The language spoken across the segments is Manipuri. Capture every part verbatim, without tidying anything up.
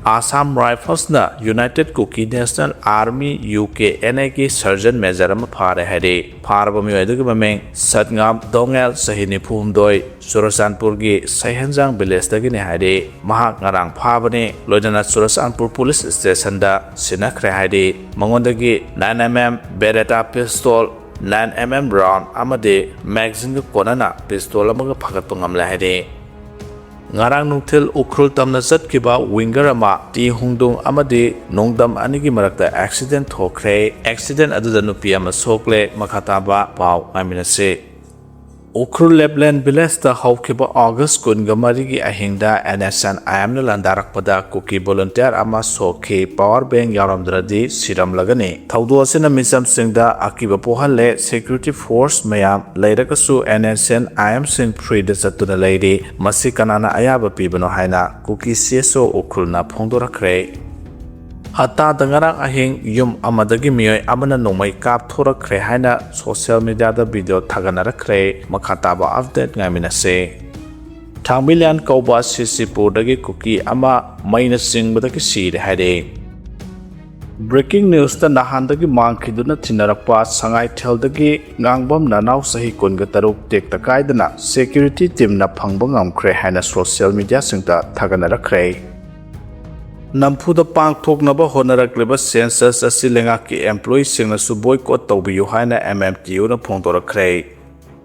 Assam Riflesꯅ United Kuki National Army, U K N A ꯒꯤ Sergeant Major ꯑꯃ ꯐꯥꯔꯦ ꯍꯥꯏꯔꯤ꯫ ꯐꯥꯔꯕ ꯃꯤꯑꯣꯏ ꯑꯗꯨꯒꯤ ꯃꯃꯤꯡ ꯁꯠꯉꯥꯝ ꯗꯣꯉꯦꯜ, ꯆꯍꯤ ꯅꯤꯐꯨ ꯍꯨꯝꯗꯣꯏ, ꯆꯨꯔꯆꯥꯟꯄꯨꯔꯒꯤ ꯁꯩꯍꯦꯟꯖꯥꯡ villageꯇꯒꯤꯅꯤ ꯍꯥꯏꯔꯤ꯫ ꯃꯍꯥꯛ ꯉꯔꯥꯡ ꯐꯥꯕꯅꯤ, ꯂꯣꯏꯅꯅ ꯆꯨꯔꯆꯥꯟꯄꯨꯔ police stationꯗ ꯁꯤꯟꯅꯈ꯭ꯔꯦ ꯍꯥꯏꯔꯤ꯫ ꯃꯉꯣꯟꯗꯒꯤ nine M M Beretta pistol, nine M M round ꯑꯃꯗꯤ magazineꯒ ꯀꯣꯟꯅꯅ pistol ꯑꯃꯒ ꯐꯥꯒꯠꯄ ꯉꯝꯂꯦ ꯍꯥꯏꯔꯤ꯫ ꯉꯔꯥꯡ ꯅꯨꯡꯊꯤꯜ ꯎꯈ꯭ꯔꯨꯜ ꯇꯝꯅ ꯆꯠꯈꯤꯕ winger ꯑꯃ ꯇꯤ ꯍꯨꯡꯗꯨꯡ ꯑꯃꯗꯤ ꯅꯣꯡꯗꯝ ꯑꯅꯤꯒꯤ ꯃꯔꯛꯇ accident ꯊꯣꯛꯈ꯭ꯔꯦ꯫ Accident ꯑꯗꯨꯗ ꯅꯨꯄꯤ ꯑꯃ ꯁꯣꯛꯂꯦ꯫ ꯃꯈꯥ ꯇꯥꯕ ꯄꯥꯎ ꯉꯥꯏꯃꯤꯟꯅꯁꯤ꯫ ꯎꯈ꯭ꯔꯨꯜ ꯂꯦꯞꯂꯦꯟ villageꯇ ꯍꯧꯈꯤꯕ August ꯀꯨꯟꯒ ꯃꯔꯤꯒꯤ ꯑꯍꯤꯡꯗ NSCN-IMꯅ ꯂꯥꯟꯗꯥꯔꯛꯄꯗ ꯀꯨꯀꯤ volunteer ꯑꯃ ꯁꯣꯛꯈꯤ꯫ Power bank ꯌꯥꯎꯔꯝꯗ꯭ꯔꯗꯤ ꯁꯤꯔꯝꯂꯒꯅꯤ꯫ ꯊꯧꯗꯣꯛ ꯑꯁꯤꯅ ꯃꯤꯆꯝꯁꯤꯡꯗ ꯑꯀꯤꯕ ꯄꯣꯛꯍꯜꯂꯦ꯫ Security force ꯃꯌꯥꯝ ꯂꯩꯔꯒꯁꯨ NSCN-IMꯁꯤꯡ freeꯗ ꯆꯠꯇꯨꯅ ꯂꯩꯔꯤ꯫ ꯃꯁꯤ ꯀꯅꯥꯅ ꯑꯌꯥꯕ ꯄꯤꯕꯅꯣ ꯍꯥꯏꯅ ꯀꯨꯀꯤ CSO ꯎꯈ꯭ꯔꯨꯜꯅ ꯐꯣꯡꯗꯣꯔꯛꯈ꯭ꯔꯦ꯫ ꯍꯠꯇꯥꯗ ꯉꯔꯥꯡ ꯑꯍꯤꯡ ꯌꯨꯝ ꯑꯃꯗꯒꯤ ꯃꯤꯑꯣꯏ ꯑꯃꯅ ꯅꯣꯡꯃꯩ ꯀꯥꯞꯊꯣꯔꯛꯈ꯭ꯔꯦ ꯍꯥꯏꯅ social mediaꯗ video ꯊꯥꯒꯠꯅꯔꯛꯈ꯭ꯔꯦ꯫ ꯃꯈꯥ ꯇꯥꯕ update ꯉꯥꯏꯃꯤꯟꯅꯁꯦ꯫ ꯊꯥꯡꯃꯩꯕꯟ ꯀꯧꯕ ꯁꯤꯁꯤꯄꯨꯔꯗꯒꯤ ꯀꯨꯀꯤ ꯑꯃ ꯃꯩꯅ ꯆꯤꯡꯕꯗꯒꯤ ꯁꯤꯔꯦ ꯍꯥꯏꯔꯦ꯫ Breaking newsꯇ ꯅꯍꯥꯟꯗꯒꯤ ꯃꯥꯡꯈꯤꯗꯨꯅ ꯊꯤꯅꯔꯛꯄ ꯁꯉꯥꯏꯊꯦꯜꯗꯒꯤ ꯉꯥꯡꯕꯝ ꯅꯅꯥꯎ ꯆꯍꯤ ꯀꯨꯟꯒ ꯇꯔꯨꯛ ꯇꯦꯛꯇ ꯀꯥꯏꯗꯅ security teamꯅ ꯐꯪꯕ ꯉꯝꯈ꯭ꯔꯦ ꯍꯥꯏꯅ social mediaꯁꯤꯡꯗ ꯊꯥꯒꯠꯅꯔꯛꯈ꯭ꯔꯦ꯫ ꯅꯝꯐꯨꯗ ꯄꯥꯡꯊꯣꯛꯅꯕ ꯍꯣꯠꯅꯔꯛꯂꯤꯕ census ꯑꯁꯤ ꯂꯩꯉꯥꯛꯀꯤ employeeꯁꯤꯡꯅꯁꯨ boycott ꯇꯧꯕꯤꯌꯨ ꯍꯥꯏꯅ MMTUꯅ ꯐꯣꯡꯗꯣꯔꯛꯈ꯭ꯔꯦ꯫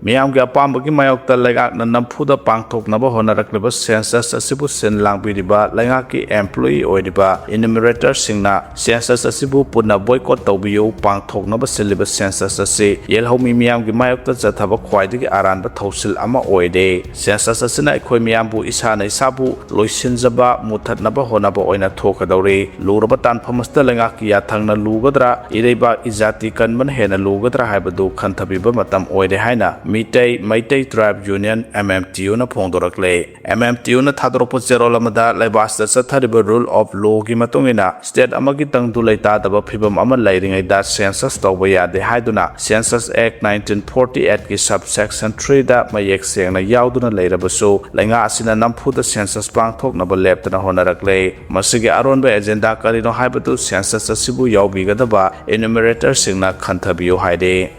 ꯃꯤꯌꯥꯝꯒꯤ ꯑꯄꯥꯝꯕꯒꯤ ꯃꯥꯌꯣꯛꯇ ꯂꯩꯉꯥꯛꯅ ꯅꯝꯐꯨꯗ ꯄꯥꯡꯊꯣꯛꯅꯕ ꯍꯣꯠꯅꯔꯛꯂꯤꯕ census ꯑꯁꯤꯕꯨ ꯁꯤꯟ ꯂꯥꯡꯕꯤꯔꯤꯕ ꯂꯩꯉꯥꯛꯀꯤ employee ꯑꯣꯏꯔꯤꯕ enumeratorꯁꯤꯡꯅ census ꯑꯁꯤꯕꯨ ꯄꯨꯟꯅ boycott ꯇꯧꯕꯤꯌꯨ, ꯄꯥꯡꯊꯣꯛꯅꯕ ꯁꯤꯜꯂꯤꯕ census ꯑꯁꯤ ꯌꯦꯜꯍꯧꯃꯤ ꯃꯤꯌꯥꯝꯒꯤ ꯃꯥꯌꯣꯛꯇ ꯆꯠꯊꯕ ꯈ꯭ꯋꯥꯏꯗꯒꯤ ꯑꯔꯥꯟꯕ ꯊꯧꯁꯤꯜ ꯑꯃ ꯑꯣꯏꯔꯦ꯫ Census ꯑꯁꯤꯅ ꯑꯩꯈꯣꯏ ꯃꯤꯌꯥꯝꯕꯨ ꯏꯁꯥꯅ ꯏꯁꯥꯕꯨ ꯂꯣꯏꯁꯤꯟꯖꯕ, ꯃꯨꯠꯊꯠꯅꯕ ꯍꯣꯠꯅꯕ ꯑꯣꯏꯅ ꯊꯣꯛꯀꯗꯧꯔꯤ꯫ ꯂꯨꯔꯕ ꯇꯥꯟꯐꯝ ꯑꯁꯤꯗ ꯂꯩꯉꯥꯛꯀꯤ ꯌꯥꯊꯪꯅ ꯂꯨꯒꯗ꯭ꯔꯥ, ꯏꯔꯩꯕꯥꯛ ꯏꯖꯥꯇꯤ ꯀꯟꯕꯅ ꯍꯦꯟꯅ ꯂꯨꯒꯗ꯭ꯔꯥ ꯍꯥꯏꯕꯗꯨ ꯈꯟꯊꯕꯤꯕ ꯃꯇꯝ ꯑꯣꯏꯔꯦ ꯍꯥꯏꯅ Meitei, Meitei Tribe Union, M M T U ꯅ ꯐꯣꯡꯗꯣꯔꯛꯂꯦ꯫ M M T U ꯅ ꯊꯥꯗꯣꯔꯛꯄ ꯆꯦꯔꯣꯜ ꯑꯃꯗ ꯂꯩꯕꯥꯛ ꯑꯁꯤꯗ ꯆꯠꯊꯔꯤꯕ rule of law ꯒꯤ ꯃꯇꯨꯡ ꯏꯟꯅ state ꯑꯃꯒꯤꯇꯪꯗꯨ ꯂꯩꯇꯥꯗꯕ ꯐꯤꯕꯝ ꯑꯃ ꯂꯩꯔꯤꯉꯩꯗ census ꯇꯧꯕ ꯌꯥꯗꯦ ꯍꯥꯏꯗꯨꯅ Census Act nineteen forty eight ꯀꯤ subsection three ꯗ ꯃꯌꯦꯛ ꯁꯦꯡꯅ ꯌꯥꯎꯗꯨꯅ ꯂꯩꯔꯕꯁꯨ, ꯂꯩꯉꯥꯛ ꯑꯁꯤꯅ ꯅꯝꯐꯨꯗ census ꯄꯥꯡꯊꯣꯛꯅꯕ ꯂꯦꯞꯇꯅ ꯍꯣꯠꯅꯔꯛꯂꯦ꯫ ꯃꯁꯤꯒꯤ ꯑꯔꯣꯟꯕ agenda ꯀꯔꯤꯅꯣ ꯍꯥꯏꯕꯗꯨ census ꯑꯁꯤꯕꯨ ꯌꯥꯎꯕꯤꯒꯗꯕ enumerator ꯁꯤꯡꯅ ꯈꯟꯊꯕꯤꯌꯨ ꯍꯥꯏꯔꯤ꯫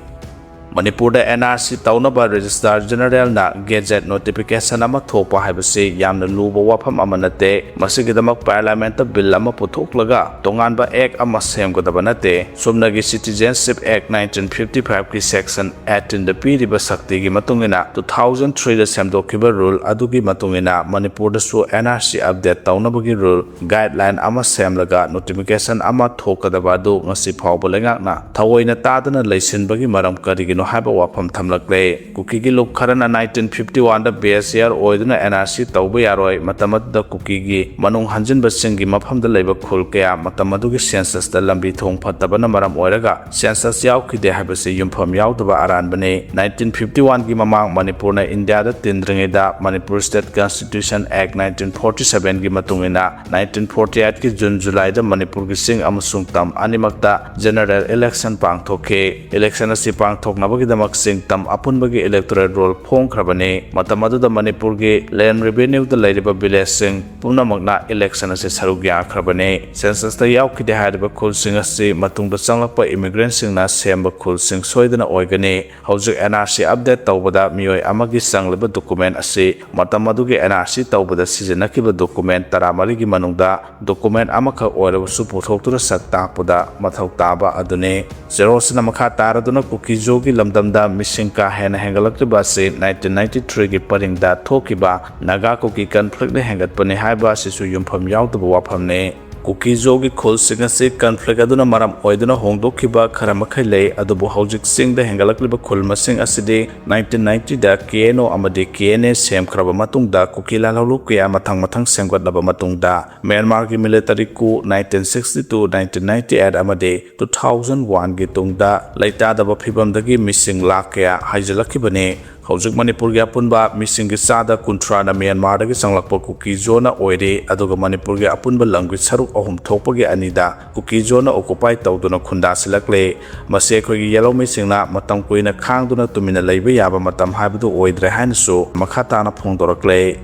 ꯃꯅꯤꯄꯨꯔꯗ N R C ꯇꯧꯅꯕ Registrar General ꯅ gazette notification ꯑꯃ ꯊꯣꯛꯄ ꯍꯥꯏꯕꯁꯤ ꯌꯥꯝꯅ ꯂꯨꯕ ꯋꯥꯐꯝ ꯑꯃ ꯅꯠꯇꯦ꯫ ꯃꯁꯤꯒꯤꯗꯃꯛ Parliament ꯇ bill ꯑꯃ ꯄꯨꯊꯣꯛꯂꯒ ꯇꯣꯉꯥꯟꯕ act ꯑꯃ ꯁꯦꯝꯒꯗꯕ ꯅꯠꯇꯦ꯫ ꯆꯨꯝꯅꯒꯤ Citizenship Act nineteen fifty five ꯀꯤ section eighteen ꯗ ꯄꯤꯔꯤꯕ ꯁꯛꯇꯤꯒꯤ ꯃꯇꯨꯡ ꯏꯟꯅ two thousand three ꯗ ꯁꯦꯝꯗꯣꯛꯈꯤꯕ rule ꯑꯗꯨꯒꯤ ꯃꯇꯨꯡ ꯏꯟꯅ ꯃꯅꯤꯄꯨꯔꯗꯁꯨ N R C update ꯇꯧꯅꯕꯒꯤ rule guideline ꯑꯃ ꯁꯦꯝꯂꯒ notification ꯑꯃ ꯊꯣꯛꯀꯗꯕ ꯑꯗꯨ ꯉꯁꯤ ꯐꯥꯎꯕ ꯂꯩꯉꯥꯛꯅ ꯊꯑꯣꯏꯅ ꯇꯥꯗꯅ ꯂꯩꯁꯤꯟꯕꯒꯤ ꯃꯔꯝ ꯀꯔꯤꯒꯤꯅꯣ ꯍꯥꯏꯕ ꯋꯥꯐꯝ ꯊꯝꯂꯛꯂꯦ꯫ ꯀꯨꯀꯤꯒꯤ ꯂꯨꯞ ꯈꯔꯅ nineteen fifty one ꯗ base year ꯑꯣꯏꯗꯨꯅ N R C ꯇꯧꯕ ꯌꯥꯔꯣꯏ, ꯃꯇꯝ ꯑꯗꯨꯗ ꯀꯨꯀꯤꯒꯤ ꯃꯅꯨꯡ ꯍꯟꯖꯤꯟꯕꯁꯤꯡꯒꯤ ꯃꯐꯝꯗ ꯂꯩꯕ ꯈꯨꯜ ꯀꯌꯥ ꯃꯇꯝ ꯑꯗꯨꯒꯤ census ꯇ ꯂꯝꯕꯤ ꯊꯣꯡ ꯐꯠꯇꯕꯅ ꯃꯔꯝ ꯑꯣꯏꯔꯒ census ꯌꯥꯎꯈꯤꯗꯦ ꯍꯥꯏꯕꯁꯤ ꯌꯨꯝꯐꯝ ꯌꯥꯎꯗꯕ ꯑꯔꯥꯟꯕꯅꯤ꯫ Nineteen fifty one ꯒꯤ ꯃꯃꯥꯡ ꯃꯅꯤꯄꯨꯔꯅ ꯏꯟꯗꯤꯌꯥꯗ ꯇꯤꯟꯗ꯭ꯔꯤꯉꯩꯗ Manipur State Constitution Act nineteen forty seven ꯒꯤ ꯃꯇꯨꯡ ꯏꯟꯅ nineteen forty eight ꯀꯤ June July ꯗ ꯃꯅꯤꯄꯨꯔꯒꯤ ꯆꯤꯡ ꯑꯃꯁꯨꯡ ꯇꯝ ꯑꯅꯤꯃꯛꯇ general election ꯄꯥꯡꯊꯣꯛꯈꯤ꯫ Election ꯑꯁꯤ ꯄꯥꯡꯊꯣꯛꯅꯕꯒꯤꯗꯃꯛ ꯆꯤꯡ ꯇꯝ ꯑꯄꯨꯟꯕꯒꯤ electoral roll ꯐꯣꯡꯈ꯭ꯔꯕꯅꯤ꯫ ꯃꯇꯝ ꯑꯗꯨꯗ ꯃꯅꯤꯄꯨꯔꯒꯤ land revenue ꯗ ꯂꯩꯔꯤꯕ village ꯁꯤꯡ ꯄꯨꯝꯅꯃꯛꯅ election ꯑꯁꯤ ꯁꯔꯨꯛ ꯌꯥꯈ꯭ꯔꯕꯅꯤ꯫ Census ꯇ ꯌꯥꯎꯈꯤꯗꯦ ꯍꯥꯏꯔꯤꯕ ꯈꯨꯜꯁꯤꯡ ꯑꯁꯤ ꯃꯇꯨꯡꯗ ꯆꯪꯂꯛꯄ immigrant ꯁꯤꯡꯅ ꯁꯦꯝꯕ ꯈꯨꯜꯁꯤꯡ ꯁꯣꯏꯗꯅ ꯑꯣꯏꯒꯅꯤ꯫ ꯍꯧꯖꯤꯛ N R C update ꯇꯧꯕꯗ ꯃꯤꯑꯣꯏ ꯑꯃꯒꯤ ꯆꯪꯂꯤꯕ document ꯑꯁꯤ ꯃꯇꯝ ꯑꯗꯨꯒꯤ N R C ꯇꯧꯕꯗ ꯁꯤꯖꯤꯟꯅꯈꯤꯕ document ꯇꯔꯥꯃꯔꯤꯒꯤ ꯃꯅꯨꯡꯗ document ꯑꯃꯈꯛ ꯑꯣꯏꯔꯕꯁꯨ ꯄꯨꯊꯣꯛꯇꯨꯅ ꯁꯛ ꯇꯥꯛꯄꯗ ꯃꯊꯧ ꯇꯥꯕ ꯑꯗꯨꯅꯤ꯫ ꯆꯦꯔꯣꯜꯁꯤꯅ ꯃꯈꯥ ꯇꯥꯔꯗꯨꯅ ꯀꯨꯀꯤ-ꯖꯣꯒꯤ ꯂꯝꯗꯝꯗ ꯃꯤꯁꯤꯡ ꯀꯥ ꯍꯦꯟꯅ ꯍꯦꯟꯒꯠꯂꯛꯂꯤꯕ ꯑꯁꯤ nineteen ninety three ꯒꯤ ꯄꯔꯤꯡꯗ ꯊꯣꯛꯈꯤꯕ ꯅꯥꯒꯥ ꯀꯨꯀꯤ conflict ꯅ ꯍꯦꯟꯒꯠꯄꯅꯤ ꯍꯥꯏꯕ ꯑꯁꯤꯁꯨ ꯌꯨꯝꯐꯝ ꯌꯥꯎꯗꯕ ꯋꯥꯐꯝꯅꯤ꯫ ꯀꯨꯀꯤꯖꯣꯒꯤ ꯈꯨꯜꯁꯤꯡ ꯑꯁꯤ ꯀꯟꯐ꯭ꯂꯤꯛ ꯑꯗꯨꯅ ꯃꯔꯝ ꯑꯣꯏꯗꯨꯅ ꯍꯣꯡꯗꯣꯛꯈꯤꯕ ꯈꯔ ꯃꯈꯩ ꯂꯩ, ꯑꯗꯨꯕꯨ ꯍꯧꯖꯤꯛ ꯆꯤꯡꯗ ꯍꯦꯟꯒꯠꯂꯛꯂꯤꯕ ꯈꯨꯜ ꯃꯁꯤꯡ ꯑꯁꯤꯗꯤ ꯅꯥꯏꯟꯇꯤꯟ ꯅꯥꯏꯟꯇꯤꯗ ꯀꯦ ꯑꯦꯟ ꯑꯣ ꯑꯃꯗꯤ ꯀꯦ ꯑꯦꯟ ꯑꯦ ꯁꯦꯝꯈ꯭ꯔꯕ ꯃꯇꯨꯡꯗ ꯀꯨꯀꯤ ꯂꯥꯜꯍꯧꯂꯨꯞ ꯀꯌꯥ ꯃꯊꯪ ꯃꯊꯪ ꯁꯦꯝꯒꯠꯂꯕ ꯃꯇꯨꯡꯗ ꯃ꯭ꯌꯥꯟꯃꯥꯔꯒꯤ ꯃꯤꯂꯤꯇꯔꯤ ꯀꯨ nineteen sixty two, nineteen ninety eight ꯑꯃꯗꯤ ꯇꯨ ꯊꯥꯎꯖꯟ ꯋꯥꯟꯒꯤ ꯇꯨꯡꯗ ꯂꯩꯇꯥꯗꯕ ꯐꯤꯕꯝꯗꯒꯤ ꯃꯤꯁꯤꯡ ꯂꯥꯈ ꯀꯌꯥ ꯍꯥꯏꯖꯤꯜꯂꯛꯈꯤꯕꯅꯤ꯫ ꯍꯧꯖꯤꯛ ꯃꯅꯤꯄꯨꯔꯒꯤ ꯑꯄꯨꯟꯕ ꯃꯤꯁꯤꯡꯒꯤ ꯆꯥꯗ ꯀꯨꯟꯊ꯭ꯔꯥꯅ ꯃ꯭ꯌꯥꯟꯃꯥꯔꯗꯒꯤ ꯆꯪꯂꯛꯄ ꯀꯨꯀꯤꯖꯣꯅ ꯑꯣꯏꯔꯤ, ꯑꯗꯨꯒ ꯃꯅꯤꯄꯨꯔꯒꯤ ꯑꯄꯨꯟꯕ ꯂꯝꯒꯤ ꯁꯔꯨꯛ ꯑꯍꯨꯝ ꯊꯣꯛꯄꯒꯤ ꯑꯅꯤꯗ ꯀꯨꯀꯤꯖꯣꯅ ꯑꯣꯀꯨꯄꯥꯏ ꯇꯧꯗꯨꯅ ꯈꯨꯟꯗꯥꯁꯤꯜꯂꯛꯂꯦ꯫ ꯃꯁꯤ ꯑꯩꯈꯣꯏꯒꯤ ꯌꯦꯜꯍꯧꯃꯤꯁꯤꯡꯅ ꯃꯇꯝ ꯀꯨꯏꯅ ꯈꯥꯡꯗꯨꯅ ꯇꯨꯃꯤꯟꯅ ꯂꯩꯕ ꯌꯥꯕ ꯃꯇꯝ ꯍꯥꯏꯕꯗꯨ ꯑꯣꯏꯗ꯭ꯔꯦ ꯍꯥꯏꯅꯁꯨ ꯃꯈꯥ ꯇꯥꯅ ꯐꯣꯡꯗꯣꯔꯛꯂꯦ꯫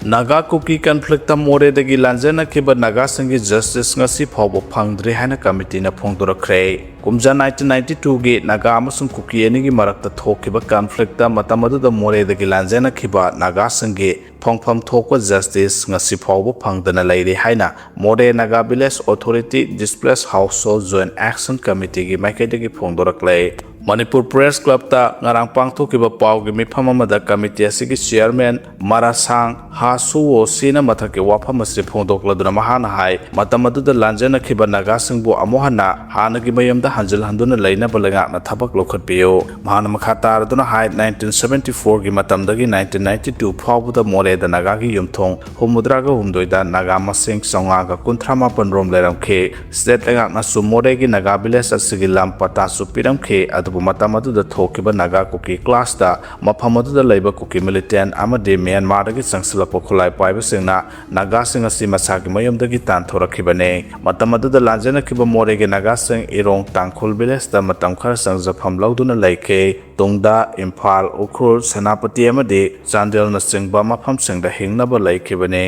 ꯅꯥꯒꯥ ꯀꯨꯀꯤ ꯀꯟꯐ꯭ꯂꯤꯛꯇ ꯃꯣꯔꯦꯗꯒꯤ ꯂꯥꯟꯖꯦꯟꯅꯈꯤꯕ ꯅꯥꯒꯥꯁꯤꯡꯒꯤ ꯖꯁꯇꯤꯁ ꯉꯁꯤ ꯐꯥꯎꯕ ꯐꯪꯗ꯭ꯔꯤ ꯍꯥꯏꯅ ꯀꯃꯤꯇꯤꯅ ꯐꯣꯡꯗꯣꯔꯛꯈ꯭ꯔꯦ꯫ ꯀꯨꯝꯖꯥ ꯅꯥꯏꯟꯇꯤꯟ ꯅꯥꯏꯟꯇꯤ ꯇꯨꯒꯤ ꯅꯥꯒꯥ ꯑꯃꯁꯨꯡ ꯀꯨꯀꯤ ꯑꯅꯤꯒꯤ ꯃꯔꯛꯇ ꯊꯣꯛꯈꯤꯕ ꯀꯟꯐ꯭ꯂꯤꯛꯇ ꯃꯇꯝ ꯑꯗꯨꯗ ꯃꯣꯔꯦꯗꯒꯤ ꯂꯥꯟꯖꯦꯟꯅꯈꯤꯕ ꯅꯥꯒꯥꯁꯤꯡꯒꯤ ꯐꯪꯐꯝ ꯊꯣꯛꯄ ꯖꯁꯇꯤꯁ ꯉꯁꯤ ꯐꯥꯎꯕ ꯐꯪꯗꯅ ꯂꯩꯔꯤ ꯍꯥꯏꯅ Moreh Naga village authority displace household joint action ꯀꯃꯤꯇꯤꯒꯤ ꯃꯥꯏꯀꯩꯗꯒꯤ ꯐꯣꯡꯗꯣꯔꯛꯂꯦ꯫ ꯃꯅꯤꯄꯨꯔ ꯄ꯭ꯔꯦꯁ ꯀ꯭ꯂꯕꯇ ꯉꯔꯥꯡ ꯄꯥꯡꯊꯣꯛꯈꯤꯕ ꯄꯥꯎꯒꯤ ꯃꯤꯐꯝ ꯑꯃꯗ ꯀꯃꯤꯇꯤ ꯑꯁꯤꯒꯤ ꯆꯤꯌꯔꯃꯦꯟ ꯃꯔꯥꯁꯥꯡ ꯍꯥꯁꯨꯋꯣ ꯁꯤꯅ ꯃꯊꯛꯀꯤ ꯋꯥꯐꯝ ꯑꯁꯤ ꯐꯣꯡꯗꯣꯛꯂꯗꯨꯅ ꯃꯍꯥꯛꯅ ꯍꯥꯏ, ꯃꯇꯝ ꯑꯗꯨꯗ ꯂꯥꯟꯖꯦꯟꯅꯈꯤꯕ ꯅꯥꯒꯥꯁꯤꯡꯕꯨ ꯑꯃꯨꯛ ꯍꯟꯅ ꯍꯥꯟꯅꯒꯤ ꯃꯌꯨꯝꯗ ꯍꯟꯖꯤꯜꯍꯟꯗꯨꯅ ꯂꯩꯅꯕ ꯂꯩꯉꯥꯛꯅ ꯊꯕꯛ ꯂꯧꯈꯠꯄꯤꯌꯨ꯫ ꯃꯍꯥꯛꯅ ꯃꯈꯥ ꯇꯥꯔꯗꯨꯅ ꯍꯥꯏ, ꯅꯥꯏꯟꯇꯤꯟ ꯁꯚꯦꯟꯇꯤ ꯐꯣꯔꯒꯤ ꯃꯇꯝꯗꯒꯤ ꯅꯥꯏꯟꯇꯤꯟ ꯅꯥꯏꯟꯇꯤ ꯇꯨ ꯐꯥꯎꯕꯗ ꯃꯣꯔꯦꯗ ꯅꯥꯒꯥꯒꯤ ꯌꯨꯝꯊꯣꯡ ꯍꯨꯝꯐꯨꯇꯔꯥꯒ ꯍꯨꯝꯗꯣꯏꯗ ꯅꯥꯒꯥ ꯃꯁꯤꯡ ꯆꯥꯝꯃꯉꯥꯒ ꯀꯨꯟꯊ꯭ꯔꯥ ꯃꯥꯄꯟ ꯔꯣꯝ ꯂꯩꯔꯝꯈꯤ꯫ ꯁ꯭ꯇꯦꯠ ꯂꯩꯉꯥꯛꯅꯁꯨ ꯃꯣꯔꯦꯒꯤ ꯅꯥꯒꯥ ꯚꯤꯂꯦꯖ ꯑꯁꯤꯒꯤ ꯂꯝ ꯄꯇꯥꯁꯨ ꯄꯤꯔꯝꯈꯤ, ꯑꯗꯨꯕꯨ ꯃꯇꯝ ꯑꯗꯨꯗ ꯊꯣꯛꯈꯤꯕ ꯅꯥꯒꯥ ꯀꯨꯀꯤ ꯀ꯭ꯂꯥꯁꯇ ꯃꯐꯝ ꯑꯗꯨꯗ ꯂꯩꯕ ꯀꯨꯀꯤ ꯃꯤꯂꯤꯇꯦꯟ ꯑꯃꯗꯤ ꯃ꯭ꯌꯥꯟꯃꯥꯔꯗꯒꯤ ꯆꯪꯁꯤꯜꯂꯛꯄ ꯈꯨꯠꯂꯥꯏ ꯄꯥꯏꯕꯁꯤꯡꯅ ꯅꯥꯒꯥꯁꯤꯡ ꯑꯁꯤ ꯃꯁꯥꯒꯤ ꯃꯌꯨꯝꯗꯒꯤ ꯇꯥꯟꯊꯣꯔꯛꯈꯤꯕꯅꯤ꯫ ꯃꯇꯝ ꯑꯗꯨꯗ ꯂꯥꯟꯖꯦꯟꯅꯈꯤꯕ ꯃꯣꯔꯦꯒꯤ ꯅꯥꯒꯥꯁꯤꯡ ꯏꯔꯣꯡ ꯇꯥꯡꯈꯨꯜ ꯚꯤꯂꯦꯖꯇ ꯃꯇꯝ ꯈꯔ ꯆꯪꯖꯐꯝ ꯂꯧꯗꯨꯅ ꯂꯩꯈꯤ꯫ ꯇꯨꯡꯗ ꯏꯝꯐꯥꯜ, ꯎꯈ꯭ꯔꯨꯜ, ꯁꯦꯅꯥꯄꯇꯤ ꯑꯃꯗꯤ ꯆꯥꯟꯗꯦꯜꯅꯆꯤꯡꯕ ꯃꯐꯝꯁꯤꯡꯗ ꯍꯤꯡꯅꯕ ꯂꯩꯈꯤꯕꯅꯤ꯫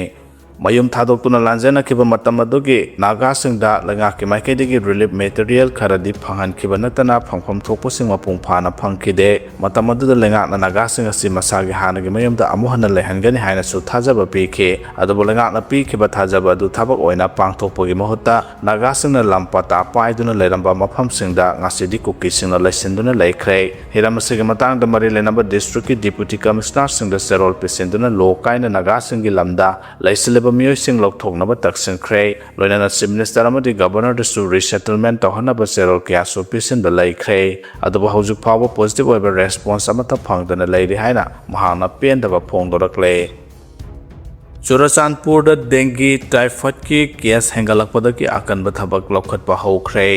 ꯃꯌꯨꯝ ꯊꯥꯗꯣꯛꯇꯨꯅ ꯂꯥꯟꯖꯦꯟꯅꯈꯤꯕ ꯃꯇꯝ ꯑꯗꯨꯒꯤ ꯅꯥꯒꯥꯁꯤꯡꯗ ꯂꯩꯉꯥꯛꯀꯤ ꯃꯥꯏꯀꯩꯗꯒꯤ ꯔꯤꯂꯤꯐ ꯃꯦꯇꯔꯤꯌꯦꯜ ꯈꯔꯗꯤ ꯐꯪꯍꯟꯈꯤꯕ ꯅꯠꯇꯅ ꯐꯪꯐꯝ ꯊꯣꯛꯄꯁꯤꯡ ꯃꯄꯨꯡ ꯐꯥꯅ ꯐꯪꯈꯤꯗꯦ꯫ ꯃꯇꯝ ꯑꯗꯨꯗ ꯂꯩꯉꯥꯛꯅ ꯅꯥꯒꯥꯁꯤꯡ ꯑꯁꯤ ꯃꯁꯥꯒꯤ ꯍꯥꯟꯅꯒꯤ ꯃꯌꯨꯝꯗ ꯑꯃꯨꯛ ꯍꯟꯅ ꯂꯩꯍꯟꯒꯅꯤ ꯍꯥꯏꯅꯁꯨ ꯊꯥꯖꯕ ꯄꯤꯈꯤ꯫ ꯑꯗꯨꯕꯨ ꯂꯩꯉꯥꯛꯅ ꯄꯤꯈꯤꯕ ꯊꯥꯖꯕ ꯑꯗꯨ ꯊꯕꯛ ꯑꯣꯏꯅ ꯄꯥꯡꯊꯣꯛꯄꯒꯤ ꯃꯍꯨꯠꯇ ꯅꯥꯒꯥꯁꯤꯡꯅ ꯂꯝ ꯄꯇꯥ ꯄꯥꯏꯗꯨꯅ ꯂꯩꯔꯝꯕ ꯃꯐꯝꯁꯤꯡꯗ ꯉꯁꯤꯗꯤ ꯀꯨꯀꯤꯁꯤꯡꯅ ꯂꯩꯁꯤꯟꯗꯨꯅ ꯂꯩꯈ꯭ꯔꯦ꯫ ꯍꯤꯔꯝ ꯑꯁꯤꯒꯤ ꯃꯇꯥꯡꯗ ꯃꯔꯤ ꯂꯩꯅꯕ ꯗꯤꯁꯇ꯭ꯔꯤꯛꯀꯤ ꯗꯤꯄ꯭ꯌꯨꯇꯤ ꯀꯃꯤꯁꯅꯔꯁꯤꯡꯗ ꯆꯦꯔꯣꯜ ꯄꯤꯁꯤꯟꯗꯨꯅ ꯂꯣ ꯀꯥꯏꯅ ꯅꯥꯒꯥꯁꯤꯡꯒꯤ ꯂꯝꯗ ꯂꯩꯁꯤꯜꯂꯤꯕ ꯃꯤꯑꯣꯏꯁꯤꯡ ꯂꯧꯊꯣꯛꯅꯕ ꯇꯛꯁꯤꯟꯈ꯭ꯔꯦ꯫ ꯂꯣꯏꯅꯅ Chief Minister ꯑꯃꯗꯤ Governorꯗꯁꯨ resettlement ꯇꯧꯍꯟꯅꯕ ꯆꯦꯔꯣꯜ ꯀꯌꯥꯁꯨ ꯄꯤꯁꯤꯟꯕ ꯂꯩꯈ꯭ꯔꯦ꯫ ꯑꯗꯨꯕꯨ ꯍꯧꯖꯤꯛ ꯐꯥꯎꯕ positive ꯑꯣꯏꯕ response ꯑꯃꯠꯇ ꯐꯪꯗꯅ ꯂꯩꯔꯤ ꯍꯥꯏꯅ ꯃꯍꯥꯛꯅ ꯄꯦꯟꯗꯕ ꯐꯣꯡꯗꯣꯔꯛꯂꯦ꯫ ꯆꯨꯔꯆꯥꯟꯄꯨꯔꯗ dengue typhoidꯀꯤ case ꯍꯦꯟꯒꯠꯂꯛꯄꯗꯒꯤ ꯑꯀꯟꯕ ꯊꯕꯛ ꯂꯧꯈꯠꯄ ꯍꯧꯈ꯭ꯔꯦ꯫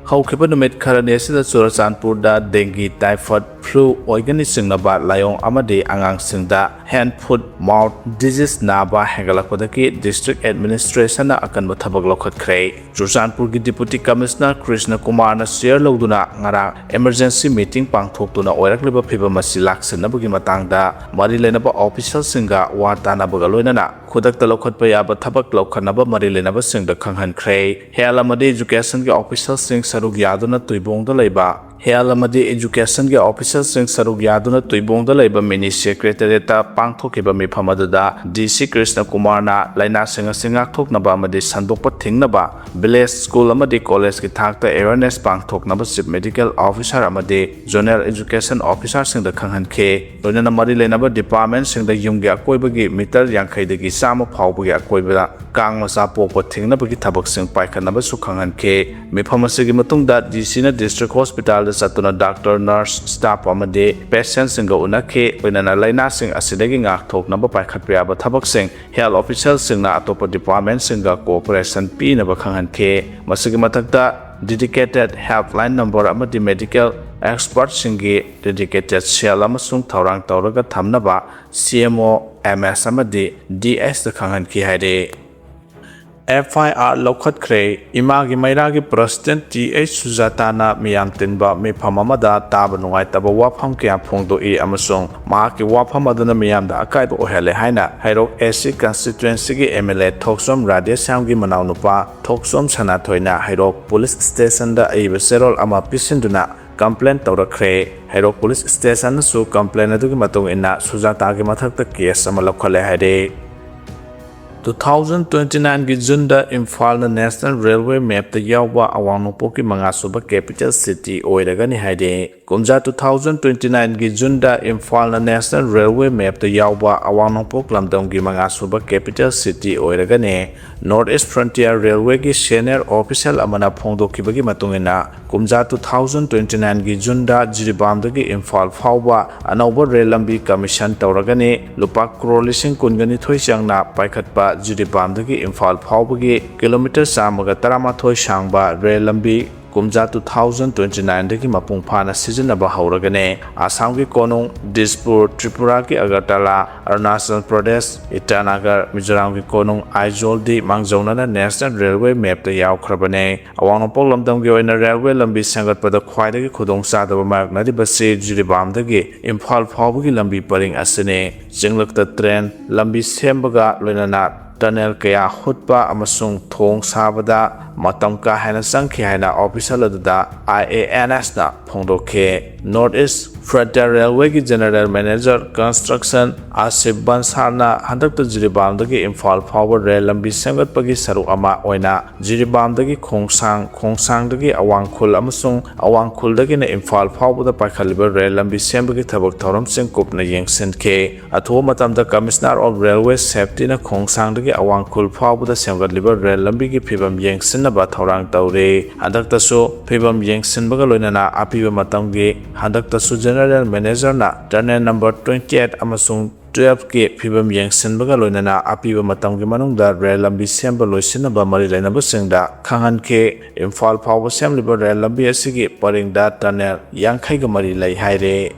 ꯍꯧꯈꯤꯕ ꯅꯨꯃꯤꯠ ꯈꯔꯅꯤ ꯑꯁꯤꯗ ꯆꯨꯔꯆꯥꯟꯄꯨꯔꯗ dengue, typhoid, flu ꯑꯣꯏꯒꯅꯤ ꯆꯤꯡꯅꯕ ꯂꯥꯏꯑꯣꯡ ꯑꯃꯗꯤ ꯑꯉꯥꯡꯁꯤꯡꯗ hand, foot, mouth disease ꯅꯥꯕ ꯍꯦꯟꯒꯠꯂꯛꯄꯗꯒꯤ district administrationꯅ ꯑꯀꯟꯕ ꯊꯕꯛ ꯂꯧꯈꯠꯈ꯭ꯔꯦ꯫ ꯆꯨꯔꯆꯥꯟꯄꯨꯔꯒꯤ Deputy Commissioner ꯀ꯭ꯔꯤꯁꯅ ꯀꯨꯃꯥꯔꯅ chair ꯂꯧꯗꯨꯅ ꯉꯔꯥꯡ emergency meeting ꯄꯥꯡꯊꯣꯛꯇꯨꯅ ꯑꯣꯏꯔꯛꯂꯤꯕ ꯐꯤꯕꯝ ꯑꯁꯤ ꯂꯥꯛꯁꯤꯟꯅꯕꯒꯤ ꯃꯇꯥꯡꯗ ꯃꯔꯤ ꯂꯩꯅꯕ officialꯁꯤꯡꯒ ꯋꯥ ꯇꯥꯅꯕꯒ ꯂꯣꯏꯅꯅ ꯈꯨꯗꯛꯇ ꯂꯧꯈꯠꯄ ꯌꯥꯕ ꯊꯕꯛ ꯂꯧꯈꯠꯅꯕ ꯃꯔꯤ ꯂꯩꯅꯕꯁꯤꯡꯗ ꯈꯪꯍꯟꯈ꯭ꯔꯦ꯫ Health ꯑꯃꯗꯤ educationꯒꯤ officialꯁꯤꯡ ꯁꯔꯨꯛ ꯌꯥꯗꯨꯅ ꯇꯨꯏꯕꯣꯡꯗ ꯂꯩꯕ Health ꯑꯃꯗꯤ educationꯒꯤ officialꯁꯤꯡ ꯁꯔꯨꯛ ꯌꯥꯗꯨꯅ ꯇꯨꯏꯕꯣꯡꯗ ꯂꯩꯕ mini secretariatꯇ ꯄꯥꯡꯊꯣꯛꯈꯤꯕ ꯃꯤꯐꯝ ꯑꯗꯨꯗ DC ꯀ꯭ꯔꯤꯁꯅ ꯀꯨꯃꯥꯔꯅ ꯂꯥꯏꯅꯥꯁꯤꯡ ꯑꯁꯤ ꯉꯥꯛꯊꯣꯛꯅꯕ ꯑꯃꯗꯤ ꯁꯟꯗꯣꯛꯄ ꯊꯤꯡꯅꯕ village, school ꯑꯃꯗꯤ collegeꯀꯤ ꯊꯥꯛꯇ awareness ꯄꯥꯡꯊꯣꯛꯅꯕ Chief Medical Officer ꯑꯃꯗꯤ Zonal Education Officerꯁꯤꯡꯗ ꯈꯪꯍꯟꯈꯤ꯫ ꯂꯣꯏꯅꯅ ꯃꯔꯤ ꯂꯩꯅꯕ departmentꯁꯤꯡꯗ ꯌꯨꯝꯒꯤ ꯑꯀꯣꯏꯕꯒꯤ meter ꯌꯥꯡꯈꯩꯗꯒꯤ ꯆꯥꯝꯃ ꯐꯥꯎꯕꯒꯤ ꯑꯀꯣꯏꯕꯗ ꯀꯥꯡ ꯃꯆꯥ ꯄꯣꯛꯄ ꯊꯤꯡꯅꯕꯒꯤ ꯊꯕꯛꯁꯤꯡ ꯄꯥꯏꯈꯠꯅꯕꯁꯨ ꯈꯪꯍꯟꯈꯤ꯫ ꯃꯤꯐꯝ ꯑꯁꯤꯒꯤ ꯃꯇꯨꯡꯗ DCꯅ district hospitalꯗ ꯆꯠꯇꯨꯅ doctor, nurse, staff ꯑꯃꯗꯤ patientꯁꯤꯡꯒ ꯎꯅꯈꯤ꯫ ꯂꯣꯏꯅꯅ ꯂꯥꯏꯅꯥꯁꯤꯡ ꯑꯁꯤꯗꯒꯤ ꯉꯥꯛꯊꯣꯛꯅꯕ ꯄꯥꯏꯈꯠꯄ ꯌꯥꯕ ꯊꯕꯛꯁꯤꯡ health officialꯁꯤꯡꯅ ꯑꯇꯣꯞꯄ departmentꯁꯤꯡꯒ cooperation ꯄꯤꯅꯕ ꯈꯪꯍꯟꯈꯤ꯫ ꯃꯁꯤꯒꯤ ꯃꯊꯛꯇ dedicated helpline number ꯑꯃꯗꯤ medical expertꯁꯤꯡꯒꯤ dedicated cell ꯑꯃꯁꯨꯡ ꯊꯧꯔꯥꯡ ꯇꯧꯔꯒ ꯊꯝꯅꯕ CMO, MS ꯑꯃꯗꯤ DHꯗ ꯈꯪꯍꯟꯈꯤ ꯍꯥꯏꯔꯤ꯫ FIR ꯂꯧꯈꯠꯈ꯭ꯔꯦ꯫ ꯏꯃꯥꯒꯤ ꯃꯩꯔꯥꯒꯤ President Th ꯁꯨꯖꯥꯇꯥꯅ ꯃꯤꯌꯥꯝ ꯇꯤꯟꯕ ꯃꯤꯐꯝ ꯑꯃꯗ ꯇꯥꯕ ꯅꯨꯡꯉꯥꯏꯇꯕ ꯋꯥꯐꯝ ꯀꯌꯥ ꯐꯣꯡꯗꯣꯛꯏ ꯑꯃꯁꯨꯡ ꯃꯍꯥꯛꯀꯤ ꯋꯥꯐꯝ ꯑꯗꯨꯅ ꯃꯤꯌꯥꯝꯗ ꯑꯀꯥꯏꯕ ꯑꯣꯏꯍꯜꯂꯦ ꯍꯥꯏꯅ ꯍꯩꯔꯣꯛ AC constituencyꯒꯤ MLA ꯊꯣꯛꯆꯣꯝ ꯔꯥꯙꯦꯁ꯭ꯌꯥꯝꯒꯤ ꯃꯅꯥꯎꯅꯨꯄꯥ ꯊꯣꯛꯆꯣꯝ ꯁꯅꯥꯊꯣꯏꯅ ꯍꯩꯔꯣꯛ police stationꯗ ꯑꯏꯕ ꯆꯦꯔꯣꯜ ꯑꯃ ꯄꯤꯁꯤꯟꯗꯨꯅ complaint ꯇꯧꯔꯛꯈ꯭ꯔꯦ꯫ ꯍꯩꯔꯣꯛ police stationꯅꯁꯨ complaint ꯑꯗꯨꯒꯤ ꯃꯇꯨꯡ ꯏꯟꯅ ꯁꯨꯖꯥꯇꯥꯒꯤ ꯃꯊꯛꯇ case ꯑꯃ ꯂꯧꯈꯠꯂꯦ ꯍꯥꯏꯔꯦ꯫ ꯇꯨ ꯊꯥꯎꯖꯟ ꯇ꯭ꯋꯦꯟꯇꯤ ꯅꯥꯏꯟꯒꯤ ꯖꯨꯟꯗ ꯏꯝꯐꯥꯜꯅ National Railway mapꯇ ꯌꯥꯎꯕ ꯑꯋꯥꯡ ꯅꯣꯡꯄꯣꯛꯀꯤ ꯃꯉꯥ ꯁꯨꯕ capital city ꯑꯣꯏꯔꯒꯅꯤ ꯍꯥꯏꯔꯦ꯫ ꯀꯨꯝꯖꯥ ꯇꯨ ꯊꯥꯎꯖꯟ ꯇ꯭ꯋꯦꯟꯇꯤ ꯅꯥꯏꯟꯒꯤ ꯖꯨꯟꯗ ꯏꯝꯐꯥꯜꯅ National Railway mapꯇ ꯌꯥꯎꯕ ꯑꯋꯥꯡ ꯅꯣꯡꯄꯣꯛ ꯂꯝꯗꯝꯒꯤ ꯃꯉꯥ ꯁꯨꯕ capital city ꯑꯣꯏꯔꯒꯅꯤ꯫ North East Frontier Railwayꯒꯤ senior official ꯑꯃꯅ ꯐꯣꯡꯗꯣꯛꯈꯤꯕꯒꯤ ꯃꯇꯨꯡ ꯏꯟꯅ, ꯀꯨꯝꯖꯥ ꯇꯨ ꯊꯥꯎꯖꯟ ꯇ꯭ꯋꯦꯟꯇꯤ ꯅꯥꯏꯟꯒꯤ ꯖꯨꯟꯗ ꯖꯤꯔꯤꯕꯥꯝꯗꯒꯤ ꯏꯝꯐꯥꯜ ꯐꯥꯎꯕ ꯑꯅꯧꯕ ꯔꯦꯜ ꯂꯝꯕꯤ commission ꯇꯧꯔꯒꯅꯤ꯫ ꯂꯨꯄꯥ ꯀ꯭ꯔꯣꯔ ꯂꯤꯁꯤꯡ ꯀꯨꯟꯒ ꯅꯤꯊꯣꯏ ꯆꯪꯅ ꯄꯥꯏꯈꯠꯄ ꯖꯤꯔꯤꯕꯥꯝꯗꯒꯤ ꯏꯝꯐꯥꯜ ꯐꯥꯎꯕꯒꯤ ꯀꯤꯂꯣꯃꯤꯇꯔ ꯆꯥꯝꯃꯒ ꯇꯔꯥꯃꯥꯊꯣꯏ ꯁꯥꯡꯕ ꯔꯦꯜ ꯂꯝꯕꯤ ꯀꯨꯝꯖꯥ ꯇꯨ ꯊꯥꯎꯖꯟ ꯇ꯭ꯋꯦꯟꯇꯤ ꯅꯥꯏꯟꯗꯒꯤ ꯃꯄꯨꯡ ꯐꯥꯅ ꯁꯤꯖꯤꯟꯅꯕ ꯍꯧꯔꯒꯅꯤ꯫ ꯑꯁꯥꯝꯒꯤ ꯀꯣꯅꯨꯡ ꯗꯤꯁꯄꯨꯔ, ꯇ꯭ꯔꯤꯄꯨꯔꯥꯒꯤ ꯑꯒꯔꯇꯂꯥ, ꯑꯔꯨꯅꯥꯆꯜ ꯄ꯭ꯔꯗꯦꯁ ꯏꯇꯥꯅꯒꯔ, ꯃꯤꯖꯣꯔꯥꯝꯒꯤ ꯀꯣꯅꯨꯡ ꯑꯥꯏꯖꯣꯜꯗꯤ ꯃꯥꯡꯖꯧꯅꯅ National Railway mapꯇ ꯌꯥꯎꯈ꯭ꯔꯕꯅꯤ꯫ ꯑꯋꯥꯡ ꯅꯣꯡꯄꯣꯛ ꯂꯝꯗꯝꯒꯤ ꯑꯣꯏꯅ ꯔꯦꯜꯋꯦ ꯂꯝꯕꯤ ꯁꯦꯝꯒꯠꯄꯗ ꯈ꯭ꯋꯥꯏꯗꯒꯤ ꯈꯨꯗꯣꯡꯆꯥꯗꯕ ꯃꯥꯌꯣꯛꯅꯔꯤꯕꯁꯤ ꯖꯤꯔꯤꯕꯥꯝꯗꯒꯤ ꯏꯝꯐꯥꯜ ꯐꯥꯎꯕꯒꯤ ꯂꯝꯕꯤ ꯄꯔꯤꯡ ꯑꯁꯤꯅꯤ꯫ ꯆꯤꯡꯂꯛꯇ ꯇ꯭ꯔꯦꯟ ꯂꯝꯕꯤ ꯁꯦꯝꯕꯒ ꯂꯣꯏꯅꯅ tunnel ꯀꯌꯥ ꯍꯨꯠꯄ ꯑꯃꯁꯨꯡ ꯊꯣꯡ ꯁꯥꯕꯗ ꯃꯇꯝ ꯀꯥ ꯍꯦꯟꯅ ꯆꯪꯈꯤ ꯍꯥꯏꯅ official ꯑꯗꯨꯗ IANSꯅ ꯐꯣꯡꯗꯣꯛꯈꯤ꯫ North East Frontier Railwayꯒꯤ General Manager Construction ꯑꯥꯁꯤꯐ ꯕꯟꯁꯥꯜꯅ ꯍꯟꯗꯛꯇ ꯖꯤꯔꯤꯕꯥꯝꯗꯒꯤ ꯏꯝꯐꯥꯜ ꯐꯥꯎꯕ ꯔꯦꯜ ꯂꯝꯕꯤ ꯁꯦꯝꯒꯠꯄꯒꯤ ꯁꯔꯨꯛ ꯑꯃ ꯑꯣꯏꯅ ꯖꯤꯔꯤꯕꯥꯝꯗꯒꯤ ꯈꯣꯡꯁꯥꯡ, ꯈꯣꯡꯁꯥꯡꯗꯒꯤ ꯑꯋꯥꯡ ꯈꯨꯜ ꯑꯃꯁꯨꯡ ꯑꯋꯥꯡ ꯈꯨꯜꯗꯒꯤꯅ ꯏꯝꯐꯥꯜ ꯐꯥꯎꯕꯗ ꯄꯥꯏꯈꯠꯂꯤꯕ ꯔꯦꯜ ꯂꯝꯕꯤ ꯁꯦꯝꯕꯒꯤ ꯊꯕꯛ ꯊꯧꯔꯝꯁꯤꯡ ꯀꯨꯞꯅ ꯌꯦꯡꯁꯤꯟꯈꯤ꯫ ꯑꯊꯨꯕ ꯃꯇꯝꯗ Commissioner of Railway Safetyꯅ ꯈꯣꯡꯁꯥꯡꯗꯒꯤ ꯑꯋꯥꯡ ꯈꯨꯜ ꯐꯥꯎꯕꯗ ꯁꯦꯝꯒꯠꯂꯤꯕ ꯔꯦꯜ ꯂꯝꯕꯤꯒꯤ ꯐꯤꯕꯝ ꯌꯦꯡꯁꯤꯟꯅꯕ ꯊꯧꯔꯥꯡ ꯇꯧꯔꯤ꯫ ꯍꯟꯗꯛꯇꯁꯨ ꯐꯤꯕꯝ ꯌꯦꯡꯁꯤꯟꯕꯒ ꯂꯣꯏꯅꯅ ꯑꯄꯤꯕ ꯃꯇꯝꯒꯤ ꯍꯟꯗꯛꯇꯁꯨ General Managerꯅ tunnel number twenty eight ꯑꯃꯁꯨꯡ twelveꯀꯤ ꯐꯤꯕꯝ ꯌꯦꯡꯁꯤꯟꯕꯒ ꯂꯣꯏꯅꯅ ꯑꯄꯤꯕ ꯃꯇꯝꯒꯤ ꯃꯅꯨꯡꯗ ꯔꯦꯜ ꯂꯝꯕꯤ ꯁꯦꯝꯕ ꯂꯣꯏꯁꯤꯟꯅꯕ ꯃꯔꯤ ꯂꯩꯅꯕꯁꯤꯡꯗ ꯈꯪꯍꯟꯈꯤ꯫ ꯏꯝꯐꯥꯜ ꯐꯥꯎꯕ ꯁꯦꯝꯂꯤꯕ ꯔꯦꯜ ꯂꯝꯕꯤ ꯑꯁꯤꯒꯤ ꯄꯔꯤꯡꯗ tunnel ꯌꯥꯡꯈꯩꯒ ꯃꯔꯤ ꯂꯩ ꯍꯥꯏꯔꯦ꯫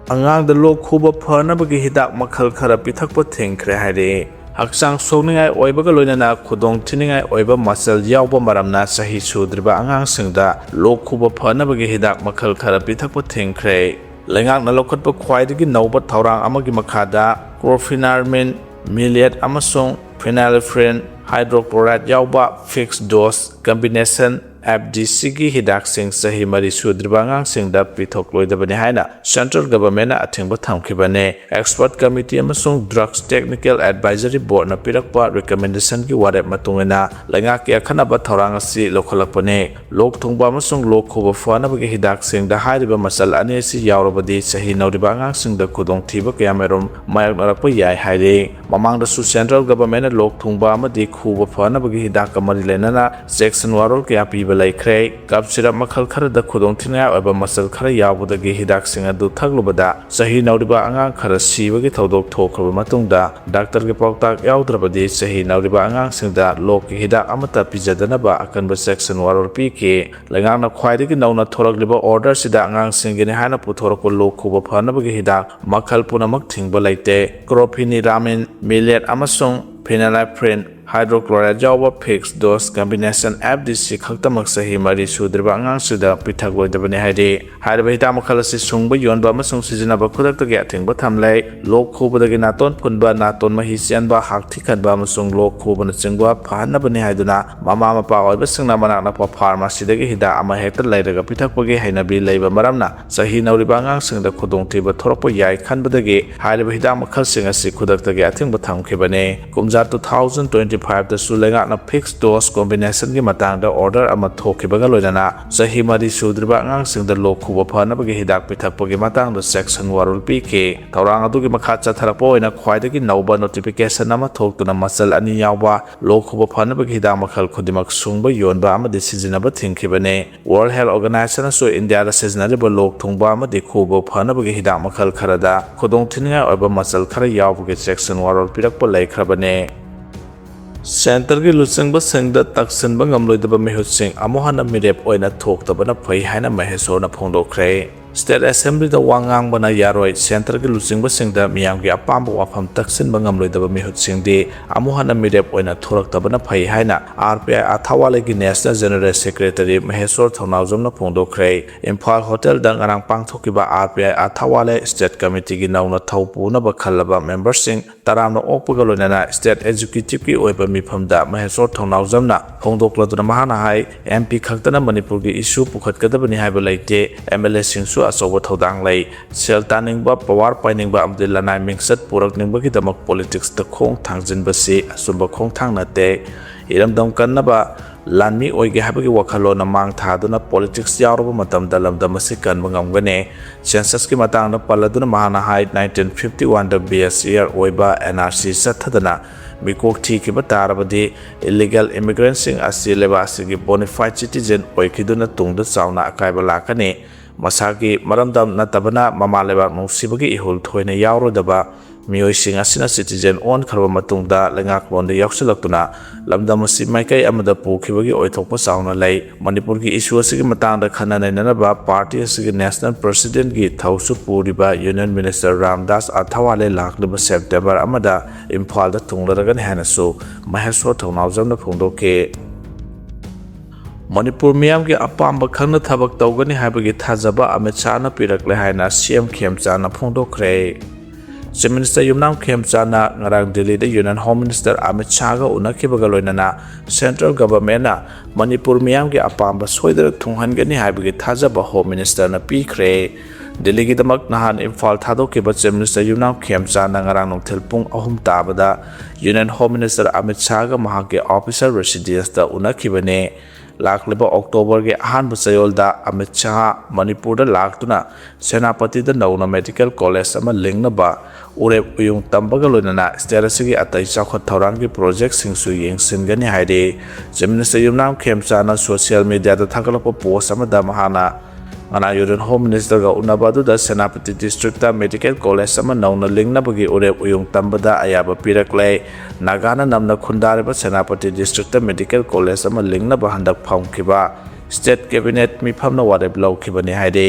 ꯑꯉꯥꯡꯗ ꯂꯣꯛ ꯈꯨꯕ ꯐꯅꯕꯒꯤ ꯍꯤꯗꯥꯛ ꯃꯈꯜ ꯈꯔ ꯄꯤꯊꯛꯄ ꯊꯤꯡꯈ꯭ꯔꯦ ꯍꯥꯏꯔꯦ꯫ ꯍꯛꯆꯥꯡ ꯁꯣꯛꯅꯤꯡꯉꯥꯏ ꯑꯣꯏꯕꯒ ꯂꯣꯏꯅꯅ ꯈꯨꯗꯣꯡ ꯊꯤꯅꯤꯡꯉꯥꯏ ꯑꯣꯏꯕ ꯃꯆꯜ ꯌꯥꯎꯕ ꯃꯔꯝꯅ ꯆꯍꯤ ꯁꯨꯗ꯭ꯔꯤꯕ ꯑꯉꯥꯡꯁꯤꯡꯗ ꯂꯣꯛ ꯈꯨꯕ ꯐꯅꯕꯒꯤ ꯍꯤꯗꯥꯛ ꯃꯈꯜ ꯈꯔ ꯄꯤꯊꯛꯄ ꯊꯤꯡꯈ꯭ꯔꯦ꯫ ꯂꯩꯉꯥꯛꯅ ꯂꯧꯈꯠꯄ ꯈ꯭ꯋꯥꯏꯗꯒꯤ ꯅꯧꯕ ꯊꯧꯔꯥꯡ ꯑꯃꯒꯤ ꯃꯈꯥꯗ chlorpheniramine, millet ꯑꯃꯁꯨꯡ phenylephrine hydrochloride ꯌꯥꯎꯕ fixed dose combination F D ꯁꯤꯒꯤ ꯍꯤꯗꯥꯛꯁꯤꯡ ꯆꯍꯤ ꯃꯔꯤ ꯁꯨꯗ꯭ꯔꯤꯕ ꯑꯉꯥꯡꯁꯤꯡꯗ ꯄꯤꯊꯣꯛꯂꯣꯏꯗꯕꯅꯤ ꯍꯥꯏꯅ Central Governmentꯅ ꯑꯊꯤꯡꯕ ꯊꯝꯈꯤꯕꯅꯤ꯫ Expert Committee ꯑꯃꯁꯨꯡ Drugs Technical Advisory Boardꯅ ꯄꯤꯔꯛꯄ recommendationꯒꯤ ꯋꯥꯔꯦꯞ ꯃꯇꯨꯡ ꯏꯟꯅ ꯂꯩꯉꯥꯛꯀꯤ ꯑꯈꯟꯅꯕ ꯊꯧꯔꯥꯡ ꯑꯁꯤ ꯂꯧꯈꯠꯂꯛꯄꯅꯤ꯫ ꯂꯣꯛ ꯊꯨꯡꯕ ꯑꯃꯁꯨꯡ ꯂꯣꯛ ꯈꯨꯕ ꯐꯅꯕꯒꯤ ꯍꯤꯗꯥꯛꯁꯤꯡꯗ ꯍꯥꯏꯔꯤꯕ ꯃꯆꯜ ꯑꯅꯤ ꯑꯁꯤ ꯌꯥꯎꯔꯕꯗꯤ ꯆꯍꯤ ꯅꯧꯔꯤꯕ ꯑꯉꯥꯡꯁꯤꯡꯗ ꯈꯨꯗꯣꯡꯊꯤꯕ ꯀꯌꯥꯃꯔꯨꯝ ꯃꯥꯌꯣꯛꯅꯔꯛꯄ ꯌꯥꯏ ꯍꯥꯏꯔꯤ꯫ ꯃꯃꯥꯡꯗꯁꯨ Central Governmentꯅ ꯂꯣꯛ ꯊꯨꯡꯕ ꯑꯃꯗꯤ ꯈꯨꯕ ꯐꯅꯕꯒꯤ ꯍꯤꯗꯥꯛꯀ ꯃꯔꯤ ꯂꯩꯅꯅ ꯆꯦꯛꯁꯤꯟ ꯋꯥꯔꯣꯜ ꯀꯌꯥ ꯄꯤꯕ ꯂꯩꯈ꯭ꯔꯦ꯫ Cough syrup ꯃꯈꯜ ꯈꯔꯗ ꯈꯨꯗꯣꯡꯊꯤꯅꯤꯡꯉꯥꯏ ꯑꯣꯏꯕ ꯃꯆꯜ ꯈꯔ ꯌꯥꯎꯕꯗꯒꯤ ꯍꯤꯗꯥꯛꯁꯤꯡ ꯑꯗꯨ ꯊꯛꯂꯨꯕꯗ ꯆꯍꯤ ꯅꯧꯔꯤꯕ ꯑꯉꯥꯡ ꯈꯔ ꯁꯤꯕꯒꯤ ꯊꯧꯗꯣꯛ ꯊꯣꯛꯈ꯭ꯔꯕ ꯃꯇꯨꯡꯗ ꯗꯥꯛꯇꯔꯒꯤ ꯄꯥꯎꯇꯥꯛ ꯌꯥꯎꯗ꯭ꯔꯕꯗꯤ ꯆꯍꯤ ꯅꯧꯔꯤꯕ ꯑꯉꯥꯡꯁꯤꯡꯗ ꯂꯣꯛꯀꯤ ꯍꯤꯗꯥꯛ ꯑꯃꯠꯇ ꯄꯤꯖꯗꯅꯕ ꯑꯀꯟꯕ ꯆꯦꯛꯁꯤꯟ ꯋꯥꯔꯣꯜ ꯄꯤꯈꯤ꯫ ꯂꯩꯉꯥꯛꯅ ꯈ꯭ꯋꯥꯏꯗꯒꯤ ꯅꯧꯅ ꯊꯣꯔꯛꯂꯤꯕ orderꯁꯤꯗ ꯑꯉꯥꯡꯁꯤꯡꯒꯤꯅꯤ ꯍꯥꯏꯅ ꯄꯨꯊꯣꯔꯛꯄ ꯂꯣꯛ ꯈꯨꯕ ꯐꯅꯕꯒꯤ ꯍꯤꯗꯥꯛ ꯃꯈꯜ ꯄꯨꯝꯅꯃꯛ ꯊꯤꯡꯕ ꯂꯩꯇꯦ꯫ Chlorpheniramine, millet ꯑꯃꯁꯨꯡ phenylephrine hydrochloride ꯌꯥꯎꯕ fixed dose combination F D C ꯈꯛꯇꯃꯛ ꯆꯍꯤ ꯃꯔꯤ ꯁꯨꯗ꯭ꯔꯤꯕ ꯑꯉꯥꯡꯁꯤꯡꯗ ꯄꯤꯊꯛꯂꯣꯏꯗꯕꯅꯤ ꯍꯥꯏꯔꯤ꯫ ꯍꯥꯏꯔꯤꯕ ꯍꯤꯗꯥꯛ ꯃꯈꯜ ꯑꯁꯤ ꯁꯨꯡꯕ, ꯌꯣꯟꯕ ꯑꯃꯁꯨꯡ ꯁꯤꯖꯤꯟꯅꯕ ꯈꯨꯗꯛꯇꯒꯤ ꯑꯊꯤꯡꯕ ꯊꯝꯂꯦ꯫ ꯂꯣꯛ ꯈꯨꯕꯗꯒꯤ ꯅꯥꯇꯣꯟ ꯐꯨꯟꯕ, ꯅꯥꯇꯣꯟ ꯃꯍꯤ ꯆꯦꯟꯕ, ꯍꯥꯛꯊꯤ ꯈꯟꯕ ꯑꯃꯁꯨꯡ ꯂꯣꯛ ꯈꯨꯕꯅꯆꯤꯡꯕ ꯐꯍꯟꯅꯕꯅꯤ ꯍꯥꯏꯗꯨꯅ ꯃꯃꯥ ꯃꯄꯥ ꯑꯣꯏꯕꯁꯤꯡꯅ ꯃꯅꯥꯛ ꯅꯛꯄ pharmacyꯗꯒꯤ ꯍꯤꯗꯥꯛ ꯑꯃ ꯍꯦꯛꯇ ꯂꯩꯔꯒ ꯄꯤꯊꯛꯄꯒꯤ ꯍꯩꯅꯕꯤ ꯂꯩꯕ ꯃꯔꯝꯅ ꯆꯍꯤ ꯅꯧꯔꯤꯕ ꯑꯉꯥꯡꯁꯤꯡꯗ ꯈꯨꯗꯣꯡꯊꯤꯕ ꯊꯣꯔꯛꯄ ꯌꯥꯏ ꯈꯟꯕꯗꯒꯤ ꯍꯥꯏꯔꯤꯕ ꯍꯤꯗꯥꯛ ꯃꯈꯜꯁꯤꯡ ꯑꯁꯤ ꯈꯨꯗꯛꯇꯒꯤ ꯑꯊꯤꯡꯕ ꯊꯝꯈꯤꯕꯅꯤ꯫ ꯀꯨꯝꯖꯥ two thousand twenty fiveꯗꯁꯨ ꯂꯩꯉꯥꯛꯅ fixed dose combinationꯒꯤ ꯃꯇꯥꯡꯗ order ꯑꯃ ꯊꯣꯛꯈꯤꯕꯒ ꯂꯣꯏꯅꯅ ꯆꯍꯤ ꯃꯔꯤ ꯁꯨꯗ꯭ꯔꯤꯕ ꯑꯉꯥꯡꯁꯤꯡꯗ ꯂꯣꯛ ꯈꯨꯕ ꯐꯅꯕꯒꯤ ꯍꯤꯗꯥꯛ ꯄꯤꯊꯛꯄꯒꯤ ꯃꯇꯥꯡꯗ ꯆꯦꯛꯁꯤꯟ ꯋꯥꯔꯣꯜ ꯄꯤꯈꯤ꯫ ꯊꯧꯔꯥꯡ ꯑꯗꯨꯒꯤ ꯃꯈꯥ ꯆꯠꯊꯔꯛꯄ ꯑꯣꯏꯅ ꯈ꯭ꯋꯥꯏꯗꯒꯤ ꯅꯧꯕ notification ꯑꯃ ꯊꯣꯛꯇꯨꯅ ꯃꯆꯜ ꯑꯅꯤ ꯌꯥꯎꯕ ꯂꯣꯛ ꯈꯨꯕ ꯐꯅꯕꯒꯤ ꯍꯤꯗꯥꯛ ꯃꯈꯜ ꯈꯨꯗꯤꯡꯃꯛ ꯁꯨꯡꯕ, ꯌꯣꯟꯕ ꯑꯃꯗꯤ ꯁꯤꯖꯤꯟꯅꯕ ꯊꯤꯡꯈꯤꯕꯅꯤ꯫ World Health Organizationꯅꯁꯨ ꯏꯟꯗꯤꯌꯥꯗ ꯁꯤꯖꯤꯟꯅꯔꯤꯕ ꯂꯣꯛ ꯊꯨꯡꯕ ꯑꯃꯗꯤ ꯈꯨꯕ ꯐꯅꯕꯒꯤ ꯍꯤꯗꯥꯛ ꯃꯈꯜ ꯈꯔꯗ ꯈꯨꯗꯣꯡꯊꯤꯅꯤꯡꯉꯥꯏ ꯑꯣꯏꯕ ꯃꯆꯜ ꯈꯔ ꯌꯥꯎꯕꯒꯤ ꯆꯦꯛꯁꯤꯟ ꯋꯥꯔꯣꯜ ꯄꯤꯔꯛꯄ ꯂꯩꯈ꯭ꯔꯕꯅꯤ꯫ Centreꯒꯤ ꯂꯨꯆꯤꯡꯕꯁꯤꯡꯗ ꯇꯛꯁꯤꯟꯕ ꯉꯝꯂꯣꯏꯗꯕ ꯃꯤꯍꯨꯠꯁꯤꯡ ꯑꯃꯨꯛ ꯍꯟꯅ ꯃꯤꯔꯦꯞ ꯑꯣꯏꯅ ꯊꯣꯛꯇꯕꯅ ꯐꯩ ꯍꯥꯏꯅ ꯃꯍꯦꯁꯣꯔꯅ ꯐꯣꯡꯗꯣꯛꯈ꯭ꯔꯦ꯫ ꯁ꯭ꯇꯦꯠ ꯑꯦꯁꯦꯝꯕ꯭ꯂꯤꯗ ꯋꯥ ꯉꯥꯡꯕꯅ ꯌꯥꯔꯣꯏ, ꯁꯦꯟꯇꯔꯒꯤ ꯂꯨꯆꯤꯡꯕꯁꯤꯡꯗ ꯃꯤꯌꯥꯝꯒꯤ ꯑꯄꯥꯝꯕ ꯋꯥꯐꯝ ꯇꯛꯁꯤꯟꯕ ꯉꯝꯂꯣꯏꯗꯕ ꯃꯤꯍꯨꯠꯁꯤꯡꯗꯤ ꯑꯃꯨꯛ ꯍꯟꯅ ꯃꯤꯔꯦꯞ ꯑꯣꯏꯅ ꯊꯣꯔꯛꯇꯕꯅ ꯐꯩ ꯍꯥꯏꯅ ꯑꯥꯔ ꯄꯤ ꯑꯥꯏ ꯑꯊꯥꯋꯥꯂꯦꯒꯤ ꯅꯦꯁꯅꯦꯜ ꯖꯦꯅꯔꯦꯜ ꯁꯦꯀ꯭ꯔꯦꯇꯔꯤ ꯃꯍꯦꯁꯣꯔ ꯊꯧꯅꯥꯎꯖꯝꯅ ꯐꯣꯡꯗꯣꯛꯈ꯭ꯔꯦ꯫ ꯏꯝꯐꯥꯜ ꯍꯣꯇꯦꯜꯗ ꯉꯔꯥꯡ ꯄꯥꯡꯊꯣꯛꯈꯤꯕ ꯑꯥꯔ ꯄꯤ ꯑꯥꯏ ꯑꯊꯥꯋꯥꯂꯦ ꯁ꯭ꯇꯦꯠ ꯀꯃꯤꯇꯤꯒꯤ ꯅꯧꯅ ꯊꯧ ꯄꯨꯅꯕ ꯈꯜꯂꯕ ꯃꯦꯝꯕꯔꯁꯤꯡ ꯇꯔꯥꯝꯅ ꯑꯣꯛꯄꯒ ꯂꯣꯏꯅꯅ ꯁ꯭ꯇꯦꯠ ꯑꯦꯛꯖꯤꯀ꯭ꯌꯨꯇꯤꯚꯀꯤ ꯑꯣꯏꯕ ꯃꯤꯐꯝꯗ ꯃꯍꯦꯁꯣꯔ ꯊꯧꯅꯥꯎꯖꯝꯅ ꯐꯣꯡꯗꯣꯛꯂꯗꯨꯅ ꯃꯍꯥꯛꯅ ꯍꯥꯏ, ꯑꯦꯝ ꯄꯤ ꯈꯛꯇꯅ ꯃꯅꯤꯄꯨꯔꯒꯤ ꯏꯁꯨ ꯄꯨꯈꯠꯀꯗꯕꯅꯤ ꯍꯥꯏꯕ ꯂꯩꯇꯦ, ꯑꯦꯝ ꯑꯦꯜ ꯑꯦꯁꯤꯡꯁꯨ ꯑꯆꯧꯕ ꯊꯧꯗꯥꯡ ꯂꯩ꯫ ꯁꯦꯜ ꯇꯥꯅꯤꯡꯕ, ꯄꯋꯥꯔ ꯄꯥꯏꯅꯤꯡꯕ ꯑꯃꯗꯤ ꯂꯅꯥꯏ ꯃꯤꯡꯆꯠ ꯄꯨꯔꯛꯅꯤꯡꯕꯒꯤꯗꯃꯛ ꯄꯣꯂꯤꯇꯤꯛꯁꯇ ꯈꯣꯡ ꯊꯥꯡꯖꯤꯟꯕꯁꯤ ꯑꯆꯨꯝꯕ ꯈꯣꯡꯊꯥꯡ ꯅꯠꯇꯦ꯫ ꯏꯔꯝꯗꯝ ꯀꯟꯅꯕ ꯂꯥꯟꯃꯤ ꯑꯣꯏꯒꯦ ꯍꯥꯏꯕꯒꯤ ꯋꯥꯈꯜꯂꯣꯟꯅ ꯃꯥꯡ ꯊꯥꯗꯨꯅ ꯄꯣꯂꯤꯇꯤꯛꯁ ꯌꯥꯎꯔꯕ ꯃꯇꯝꯗ ꯂꯝꯗꯝ ꯑꯁꯤ ꯀꯟꯕ ꯉꯝꯒꯅꯤ꯫ ꯁꯦꯟꯁꯁꯀꯤ ꯃꯇꯥꯡꯗ ꯄꯜꯂꯗꯨꯅ ꯃꯍꯥꯛꯅ ꯍꯥꯏ, ꯅꯥꯏꯟꯇꯤꯟ ꯐꯤꯐꯇꯤ ꯋꯥꯟꯗ ꯕꯦꯁ ꯏꯌꯔ ꯑꯣꯏꯕ ꯑꯦꯟ ꯑꯥꯔ ꯁꯤ ꯆꯠꯊꯗꯅ ꯃꯤꯀꯣꯛ ꯊꯤꯈꯤꯕ ꯇꯥꯔꯕꯗꯤ ꯏꯂꯤꯒꯦꯜ ꯏꯃꯤꯒ꯭ꯔꯦꯟꯁꯤꯡ ꯑꯁꯤ ꯂꯩꯕꯥꯛ ꯑꯁꯤꯒꯤ ꯕꯣꯅꯤꯐꯥꯏꯠ ꯁꯤꯇꯤꯖꯦꯟ ꯑꯣꯏꯈꯤꯗꯨꯅ ꯇꯨꯡꯗ ꯆꯥꯎꯅ ꯑꯀꯥꯏꯕ ꯂꯥꯛꯀꯅꯤ꯫ ꯃꯁꯥꯒꯤ ꯃꯔꯝꯗꯝ ꯅꯠꯇꯕꯅ ꯃꯃꯥ ꯂꯩꯕꯥꯛ ꯅꯨꯡꯁꯤꯕꯒꯤ ꯏꯍꯨꯜ ꯊꯣꯏꯅ ꯌꯥꯎꯔꯣꯏꯗꯕ ꯃꯤꯑꯣꯏꯁꯤꯡ ꯑꯁꯤꯅ ꯁꯤꯇꯤꯖꯦꯟ ꯑꯣꯟꯈ꯭ꯔꯕ ꯃꯇꯨꯡꯗ ꯂꯩꯉꯥꯛꯂꯣꯟꯗ ꯌꯥꯎꯁꯤꯜꯂꯛꯇꯨꯅ ꯂꯝꯗꯝ ꯑꯁꯤ ꯃꯥꯏꯀꯩ ꯑꯃꯗ ꯄꯨꯈꯤꯕꯒꯤ ꯑꯣꯏꯊꯣꯛꯄ ꯆꯥꯎꯅ ꯂꯩ꯫ ꯃꯅꯤꯄꯨꯔꯒꯤ ꯏꯁꯨ ꯑꯁꯤꯒꯤ ꯃꯇꯥꯡꯗ ꯈꯟꯅ ꯅꯩꯅꯅꯕ ꯄꯥꯔꯇꯤ ꯑꯁꯤꯒꯤ ꯅꯦꯁꯅꯦꯜ ꯄ꯭ꯔꯁꯤꯗꯦꯟꯒꯤ ꯊꯧꯁꯨ ꯄꯨꯔꯤꯕ ꯌꯨꯅꯤꯌꯟ ꯃꯤꯅꯤꯁꯇꯔ ꯔꯥꯝꯗꯥꯁ ꯑꯊꯋꯥꯂꯦ ꯂꯥꯛꯂꯤꯕ ꯁꯦꯞꯇꯦꯝꯕꯔ ꯑꯃꯗ ꯏꯝꯐꯥꯜꯗ ꯊꯨꯡꯂꯔꯒꯅꯤ ꯍꯥꯏꯅꯁꯨ ꯃꯍꯦꯁꯣꯔ ꯊꯧꯅꯥꯎꯖꯝꯅ ꯐꯣꯡꯗꯣꯛꯈꯤ꯫ ꯃꯅꯤꯄꯨꯔ ꯃꯤꯌꯥꯝꯒꯤ ꯑꯄꯥꯝꯕ ꯈꯪꯅ ꯊꯕꯛ ꯇꯧꯒꯅꯤ ꯍꯥꯏꯕꯒꯤ ꯊꯥꯖꯕ ꯑꯃꯤꯠ ꯁꯥꯍꯅ ꯄꯤꯔꯛꯂꯦ ꯍꯥꯏꯅ ꯁꯤ ꯑꯦꯝ ꯈꯦꯝꯆꯥꯟꯅ ꯐꯣꯡꯗꯣꯛꯈ꯭ꯔꯦ꯫ ꯆꯤꯐ ꯃꯤꯅꯤꯁꯇꯔ ꯌꯨꯝꯅꯥꯝ ꯈꯦꯝꯆꯥꯟꯅ ꯉꯔꯥꯡ ꯗꯤꯜꯂꯤꯗ ꯌꯨꯅꯤꯌꯟ ꯍꯣꯝ ꯃꯤꯅꯤꯁꯇꯔ ꯑꯃꯤꯠ ꯁꯥꯍꯒ ꯎꯅꯈꯤꯕꯒ ꯂꯣꯏꯅꯅ ꯁꯦꯟꯇ꯭ꯔꯦꯜ ꯒꯚꯔꯟꯃꯦꯟꯠꯅ ꯃꯅꯤꯄꯨꯔ ꯃꯤꯌꯥꯝꯒꯤ ꯑꯄꯥꯝꯕ ꯁꯣꯏꯗꯅ ꯊꯨꯡꯍꯟꯒꯅꯤ ꯍꯥꯏꯕꯒꯤ ꯊꯥꯖꯕ ꯍꯣꯝ ꯃꯤꯅꯤꯁꯇꯔꯅ ꯄꯤꯈ꯭ꯔꯦ꯫ ꯗꯤꯜꯂꯤꯒꯤꯗꯃꯛ ꯅꯍꯥꯟ ꯏꯝꯐꯥꯜ ꯊꯥꯗꯣꯛꯈꯤꯕ ꯆꯤꯐ ꯃꯤꯅꯤꯁꯇꯔ ꯌꯨꯝꯅꯥꯝ ꯈꯦꯝꯆꯥꯟꯅ ꯉꯔꯥꯡ ꯅꯨꯡꯊꯤꯜ ꯄꯨꯡ ꯑꯍꯨꯝ ꯇꯥꯕꯗ ꯌꯨꯅꯤꯌꯟ ꯍꯣꯝ ꯃꯤꯅꯤꯁꯇꯔ ꯑꯃꯤꯠ ꯁꯥꯍꯒ ꯃꯍꯥꯛꯀꯤ ꯑꯣꯐꯤꯁꯤꯌꯦꯜ ꯔꯦꯁꯤꯗꯦꯟꯁꯇ ꯎꯅꯈꯤꯕꯅꯤ꯫ ꯂꯥꯛꯂꯤꯕ ꯑꯣꯛꯇꯣꯕꯔꯒꯤ ꯑꯍꯥꯟꯕ ꯆꯌꯣꯜꯗ ꯑꯃꯤꯠ ꯁꯥꯍ ꯃꯅꯤꯄꯨꯔꯗ ꯂꯥꯛꯇꯨꯅ ꯁꯦꯅꯥꯄꯇꯤꯗ ꯅꯧꯅ ꯃꯦꯗꯤꯀꯦꯜ ꯀꯣꯂꯦꯖ ꯑꯃ ꯂꯤꯡꯅꯕ ꯎꯔꯦꯞ ꯎꯌꯨꯡ ꯇꯝꯕꯒ ꯂꯣꯏꯅꯅ ꯁ꯭ꯇꯦꯠ ꯑꯁꯤꯒꯤ ꯑꯇꯩ ꯆꯥꯎꯈꯠ ꯊꯧꯔꯥꯡꯒꯤ ꯄ꯭ꯔꯣꯖꯦꯛꯁꯤꯡꯁꯨ ꯌꯦꯡꯁꯤꯟꯒꯅꯤ ꯍꯥꯏꯔꯤ꯫ ꯆꯤꯐ ꯃꯤꯅꯤꯁꯇꯔ ꯌꯨꯝꯅꯥꯝ ꯈꯦꯝꯆꯥꯟꯅ ꯁꯣꯁꯤꯌꯦꯜ ꯃꯤꯗꯤꯌꯥꯗ ꯊꯥꯒꯠꯂꯛꯄ ꯄꯣꯁ ꯑꯃꯗ ꯃꯍꯥꯛꯅ ꯉꯔꯥꯡ ꯌꯨꯅꯤꯌꯟ ꯍꯣꯝ ꯃꯤꯅꯤꯁꯇꯔꯒ ꯎꯅꯕ ꯑꯗꯨꯗ ꯁꯦꯅꯥꯄꯇꯤ ꯗꯤꯁꯇ꯭ꯔꯤꯛꯇ ꯃꯦꯗꯤꯀꯦꯜ ꯀꯣꯂꯦꯖ ꯑꯃ ꯅꯧꯅ ꯂꯤꯡꯅꯕꯒꯤ ꯎꯔꯦꯞ ꯎꯌꯨꯡ ꯇꯝꯕꯗ ꯑꯌꯥꯕ ꯄꯤꯔꯛꯂꯦ꯫ ꯅꯥꯒꯥꯅ ꯅꯝꯅ ꯈꯨꯟꯗꯥꯔꯤꯕ ꯁꯦꯅꯥꯄꯇꯤ ꯗꯤꯁꯇ꯭ꯔꯤꯛꯇ ꯃꯦꯗꯤꯀꯦꯜ ꯀꯣꯂꯦꯖ ꯑꯃ ꯂꯤꯡꯅꯕ ꯍꯟꯗꯛ ꯐꯝꯈꯤꯕ ꯁ꯭ꯇꯦꯠ ꯀꯦꯕꯤꯅꯦꯠ ꯃꯤꯐꯝꯅ ꯋꯥꯔꯦꯞ ꯂꯧꯈꯤꯕꯅꯤ ꯍꯥꯏꯔꯤ꯫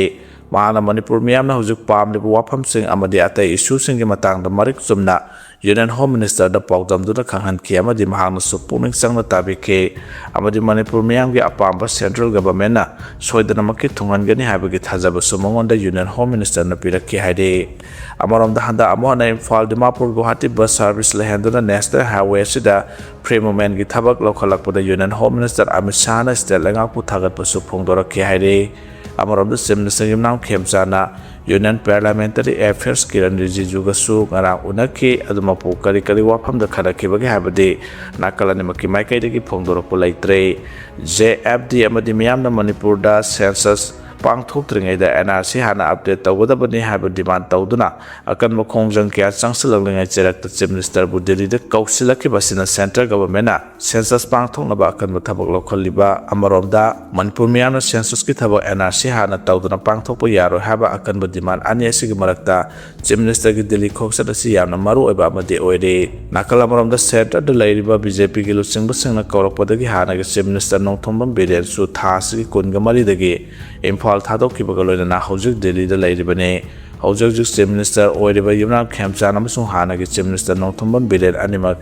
ꯃꯍꯥꯛꯅ ꯃꯅꯤꯄꯨꯔ ꯃꯤꯌꯥꯝꯅ ꯍꯧꯖꯤꯛ ꯄꯥꯝꯂꯤꯕ ꯋꯥꯐꯝꯁꯤꯡ ꯑꯃꯗꯤ ꯑꯇꯩ ꯏꯁꯨꯁꯤꯡꯒꯤ ꯃꯇꯥꯡꯗ ꯃꯔꯤꯛ ꯆꯨꯝꯅ ꯌꯨꯅꯤꯌꯟ ꯍꯣꯝ ꯃꯤꯅꯤꯁꯇꯔꯗ ꯄꯥꯎꯗꯝꯗꯨꯅ ꯈꯪꯍꯟꯈꯤ ꯑꯃꯗꯤ ꯃꯍꯥꯛꯅꯁꯨ ꯄꯨꯛꯅꯤꯡ ꯆꯪꯅ ꯇꯥꯕꯤꯈꯤ ꯑꯃꯗꯤ ꯃꯅꯤꯄꯨꯔ ꯃꯤꯌꯥꯝꯒꯤ ꯑꯄꯥꯝꯕ ꯁꯦꯟꯇ꯭ꯔꯦꯜ ꯒꯚꯔꯟꯃꯦꯟꯠꯅ ꯁꯣꯏꯗꯅꯃꯛꯀꯤ ꯊꯨꯡꯍꯟꯒꯅꯤ ꯍꯥꯏꯕꯒꯤ ꯊꯥꯖꯕꯁꯨ ꯃꯉꯣꯟꯗ ꯌꯨꯅꯤꯌꯟ ꯍꯣꯝ ꯃꯤꯅꯤꯁꯇꯔꯅ ꯄꯤꯔꯛꯈꯤ ꯍꯥꯏꯔꯤ꯫ ꯑꯃꯔꯣꯝꯗ ꯍꯟꯗꯛ ꯑꯃꯨꯛ ꯍꯟꯅ ꯏꯝꯐꯥꯜ, ꯗꯤꯃꯥꯄꯨꯔ, ꯒꯨꯋꯥꯍꯥꯇꯤ ꯕꯁ ꯁꯥꯔꯚꯤꯁ ꯂꯩꯍꯟꯗꯨꯅ ꯅꯦꯁꯅꯦꯜ ꯍꯥꯏꯋꯦ ꯑꯁꯤꯗ ꯐ꯭ꯔꯤ ꯃꯨꯚꯃꯦꯟꯠꯀꯤ ꯊꯕꯛ ꯂꯧꯈꯠꯂꯛꯄꯗ ꯌꯨꯅꯤꯌꯟ ꯍꯣꯝ ꯃꯤꯅꯤꯁꯇꯔ ꯑꯃꯤꯠ ꯁꯥꯍꯅ ꯁ꯭ꯇꯦꯠ ꯂꯩꯉꯥꯛꯄꯨ ꯊꯥꯒꯠꯄꯁꯨ ꯐꯣꯡꯗꯣꯔꯛꯈꯤ ꯍꯥꯏꯔꯤ꯫ ꯑꯃꯔꯣꯝꯗ ꯆꯤꯐ ꯃꯤꯅꯤꯁꯇꯔ ꯌꯨꯝꯅꯥꯝ ꯈꯦꯝꯆꯥꯅ ꯌꯨꯅꯤꯌꯟ ꯄꯥꯔꯂꯤꯌꯥꯃꯦꯟꯇꯔꯤ ꯑꯦꯐꯤꯌꯔꯁ ꯀꯤꯔꯟ ꯔꯤꯖꯤꯖꯨꯒꯁꯨ ꯉꯔꯥꯡ ꯎꯅꯈꯤ꯫ ꯑꯗꯨꯃꯛꯄꯨ ꯀꯔꯤ ꯀꯔꯤ ꯋꯥꯐꯝꯗ ꯈꯟꯅꯈꯤꯕꯒꯦ ꯍꯥꯏꯕꯗꯤ ꯅꯥꯀꯜ ꯑꯅꯤꯃꯛꯀꯤ ꯃꯥꯏꯀꯩꯗꯒꯤ ꯐꯣꯡꯗꯣꯔꯛꯄ ꯂꯩꯇ꯭ꯔꯦ꯫ ꯖꯦ ꯑꯦꯐ ꯗꯤ ꯑꯃꯗꯤ ꯃꯤꯌꯥꯝꯅ ꯃꯅꯤꯄꯨꯔꯗ ꯁꯦꯟꯁꯁ ꯄꯥꯡꯊꯣꯛꯇ꯭ꯔꯤꯉꯩꯗ ꯑꯦꯟ ꯑꯥꯔ ꯁꯤ ꯍꯥꯟꯅ ꯑꯞꯗꯦꯠ ꯇꯧꯒꯗꯕꯅꯤ ꯍꯥꯏꯕ ꯗꯤꯃꯥꯟ ꯇꯧꯗꯨꯅ ꯑꯀꯟꯕ ꯈꯣꯡꯖꯪ ꯀꯌꯥ ꯆꯪꯁꯤꯜꯂꯛꯂꯤꯉꯩ ꯆꯩꯔꯛꯇ ꯆꯤꯐ ꯃꯤꯅꯤꯁꯇꯔꯕꯨ ꯗꯤꯜꯂꯤꯗ ꯀꯧꯁꯤꯜꯂꯛꯈꯤꯕ ꯑꯁꯤꯅ ꯁꯦꯟꯇ꯭ꯔꯦꯜ ꯒꯚꯔꯟꯃꯦꯟꯠꯅ ꯁꯦꯟꯁꯁ ꯄꯥꯡꯊꯣꯛꯅꯕ ꯑꯀꯟꯕ ꯊꯕꯛ ꯂꯧꯈꯠꯂꯤꯕ ꯑꯃꯔꯣꯝꯗ ꯃꯅꯤꯄꯨꯔ ꯃꯤꯌꯥꯝꯅ ꯁꯦꯟꯁꯁꯀꯤ ꯊꯕꯛ ꯑꯦꯟ ꯑꯥꯔ ꯁꯤ ꯍꯥꯟꯅ ꯇꯧꯗꯨꯅ ꯄꯥꯡꯊꯣꯛꯄ ꯌꯥꯔꯣꯏ ꯍꯥꯏꯕ ꯑꯀꯟꯕ ꯗꯤꯃꯥꯟ ꯑꯅꯤ ꯑꯁꯤꯒꯤ ꯃꯔꯛꯇ ꯆꯤꯐ ꯃꯤꯅꯤꯁꯇꯔꯒꯤ ꯗꯤꯜꯂꯤ ꯈꯣꯡꯆꯠ ꯑꯁꯤ ꯌꯥꯝꯅ ꯃꯔꯨ ꯑꯣꯏꯕ ꯑꯃꯗꯤ ꯑꯣꯏꯔꯤ꯫ ꯅꯥꯀꯜ ꯑꯃꯔꯣꯝꯗ ꯁꯦꯟꯇꯔꯗ ꯂꯩꯔꯤꯕ ꯕꯤ ꯖꯦ ꯄꯤꯒꯤ ꯂꯨꯆꯤꯡꯕꯁꯤꯡꯅ ꯀꯧꯔꯛꯄꯗꯒꯤ ꯍꯥꯟꯅꯒꯤ ꯆꯤꯐ ꯃꯤꯅꯤꯁꯇꯔ ꯅꯣꯡꯊꯣꯝꯕꯝ ꯕꯤꯔꯦꯟꯁꯨ ꯊꯥ ꯑꯁꯤꯒꯤ ꯀꯨꯟꯒ ꯃꯔꯤꯗꯒꯤ ꯏꯝꯐꯥꯜ ꯊꯥꯗꯣꯛꯈꯤꯕꯒ ꯂꯣꯏꯅꯅ ꯍꯧꯖꯤꯛ ꯗꯤꯜꯂꯤꯗ ꯂꯩꯔꯤꯕꯅꯤ꯫ ꯍꯧꯖꯤꯛ ꯍꯧꯖꯤꯛ ꯆꯤꯐ ꯃꯤꯅꯤꯁꯇꯔ ꯑꯣꯏꯔꯤꯕ ꯌꯨꯝꯅꯥꯝ ꯈꯦꯝꯆꯥꯟ ꯑꯃꯁꯨꯡ ꯍꯥꯟꯅꯒꯤ ꯆꯤꯐ ꯃꯤꯅꯤꯁꯇꯔ ꯅꯣꯡꯊꯣꯝꯕꯝ ꯕꯤꯔꯦꯟ ꯑꯅꯤꯃꯛ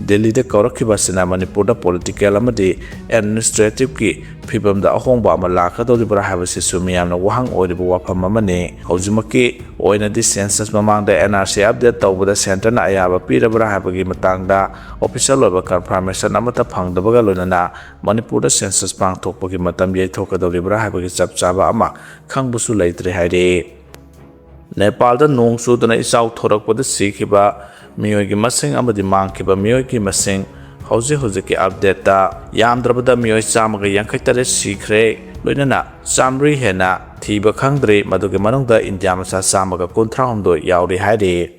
ꯗꯤꯜꯂꯤꯗ ꯀꯧꯔꯛꯈꯤꯕ ꯑꯁꯤꯅ ꯃꯅꯤꯄꯨꯔꯗ ꯄꯣꯂꯤꯇꯤꯀꯦꯜ ꯑꯃꯗꯤ ꯑꯦꯗꯃꯤꯅꯤꯁꯇ꯭ꯔꯦꯇꯤꯚꯀꯤ ꯐꯤꯕꯝꯗ ꯑꯍꯣꯡꯕ ꯑꯃ ꯂꯥꯛꯀꯗꯧꯔꯤꯕ꯭ꯔꯥ ꯍꯥꯏꯕꯁꯤꯁꯨ ꯃꯤꯌꯥꯝꯅ ꯋꯥꯍꯪ ꯑꯣꯏꯔꯤꯕ ꯋꯥꯐꯝ ꯑꯃꯅꯤ꯫ ꯍꯧꯖꯤꯛꯃꯛꯀꯤ ꯑꯣꯏꯅꯗꯤ ꯁꯦꯟꯁꯁ ꯃꯃꯥꯡꯗ ꯑꯦꯟ ꯑꯥꯔ ꯁꯤ ꯑꯞꯗꯦꯠ ꯇꯧꯕꯗ ꯁꯦꯟꯇꯔꯅ ꯑꯌꯥꯕ ꯄꯤꯔꯕ꯭ꯔꯥ ꯍꯥꯏꯕꯒꯤ ꯃꯇꯥꯡꯗ ꯑꯣꯐꯤꯁꯤꯌꯦꯜ ꯑꯣꯏꯕ ꯀꯟꯐꯥꯔꯃꯦꯁꯟ ꯑꯃꯠꯇ ꯐꯪꯗꯕꯒ ꯂꯣꯏꯅꯅ ꯃꯅꯤꯄꯨꯔꯗ ꯁꯦꯟꯁꯁ ꯄꯥꯡꯊꯣꯛꯄꯒꯤ ꯃꯇꯝ ꯌꯩꯊꯣꯛꯀꯗꯧꯔꯤꯕ꯭ꯔꯥ ꯍꯥꯏꯕꯒꯤ ꯆꯞ ꯆꯥꯕ ꯑꯃ ꯈꯪꯕꯁꯨ ꯂꯩꯇ꯭ꯔꯦ ꯍꯥꯏꯔꯤ꯫ ꯅꯦꯄꯥꯜꯗ ꯅꯣꯡ ꯆꯨꯗꯨꯅ ꯏꯆꯥꯎ ꯊꯣꯔꯛꯄꯗ ꯁꯤꯈꯤꯕ ꯃꯤꯑꯣꯏꯒꯤ ꯃꯁꯤꯡ ꯑꯃꯗꯤ ꯃꯥꯡꯈꯤꯕ ꯃꯤꯑꯣꯏꯒꯤ ꯃꯁꯤꯡ ꯍꯧꯖꯤꯛ ꯍꯧꯖꯤꯛꯀꯤ ꯑꯞꯗꯦꯠꯇ ꯌꯥꯝꯗ꯭ꯔꯕꯗ ꯃꯤꯑꯣꯏ ꯆꯥꯝꯃꯒ ꯌꯥꯡꯈꯩ ꯇꯔꯦꯠ ꯁꯤꯈ꯭ꯔꯦ, ꯂꯣꯏꯅꯅ ꯆꯥꯝꯃꯔꯤ ꯍꯦꯟꯅ ꯊꯤꯕ ꯈꯪꯗ꯭ꯔꯤ, ꯃꯗꯨꯒꯤ ꯃꯅꯨꯡꯗ ꯏꯟꯗꯤꯌꯥ ꯃꯆꯥ ꯆꯥꯝꯃꯒ ꯀꯨꯟꯊ꯭ꯔꯥ ꯍꯨꯝꯗꯣꯏ ꯌꯥꯎꯔꯤ ꯍꯥꯏꯔꯤ꯫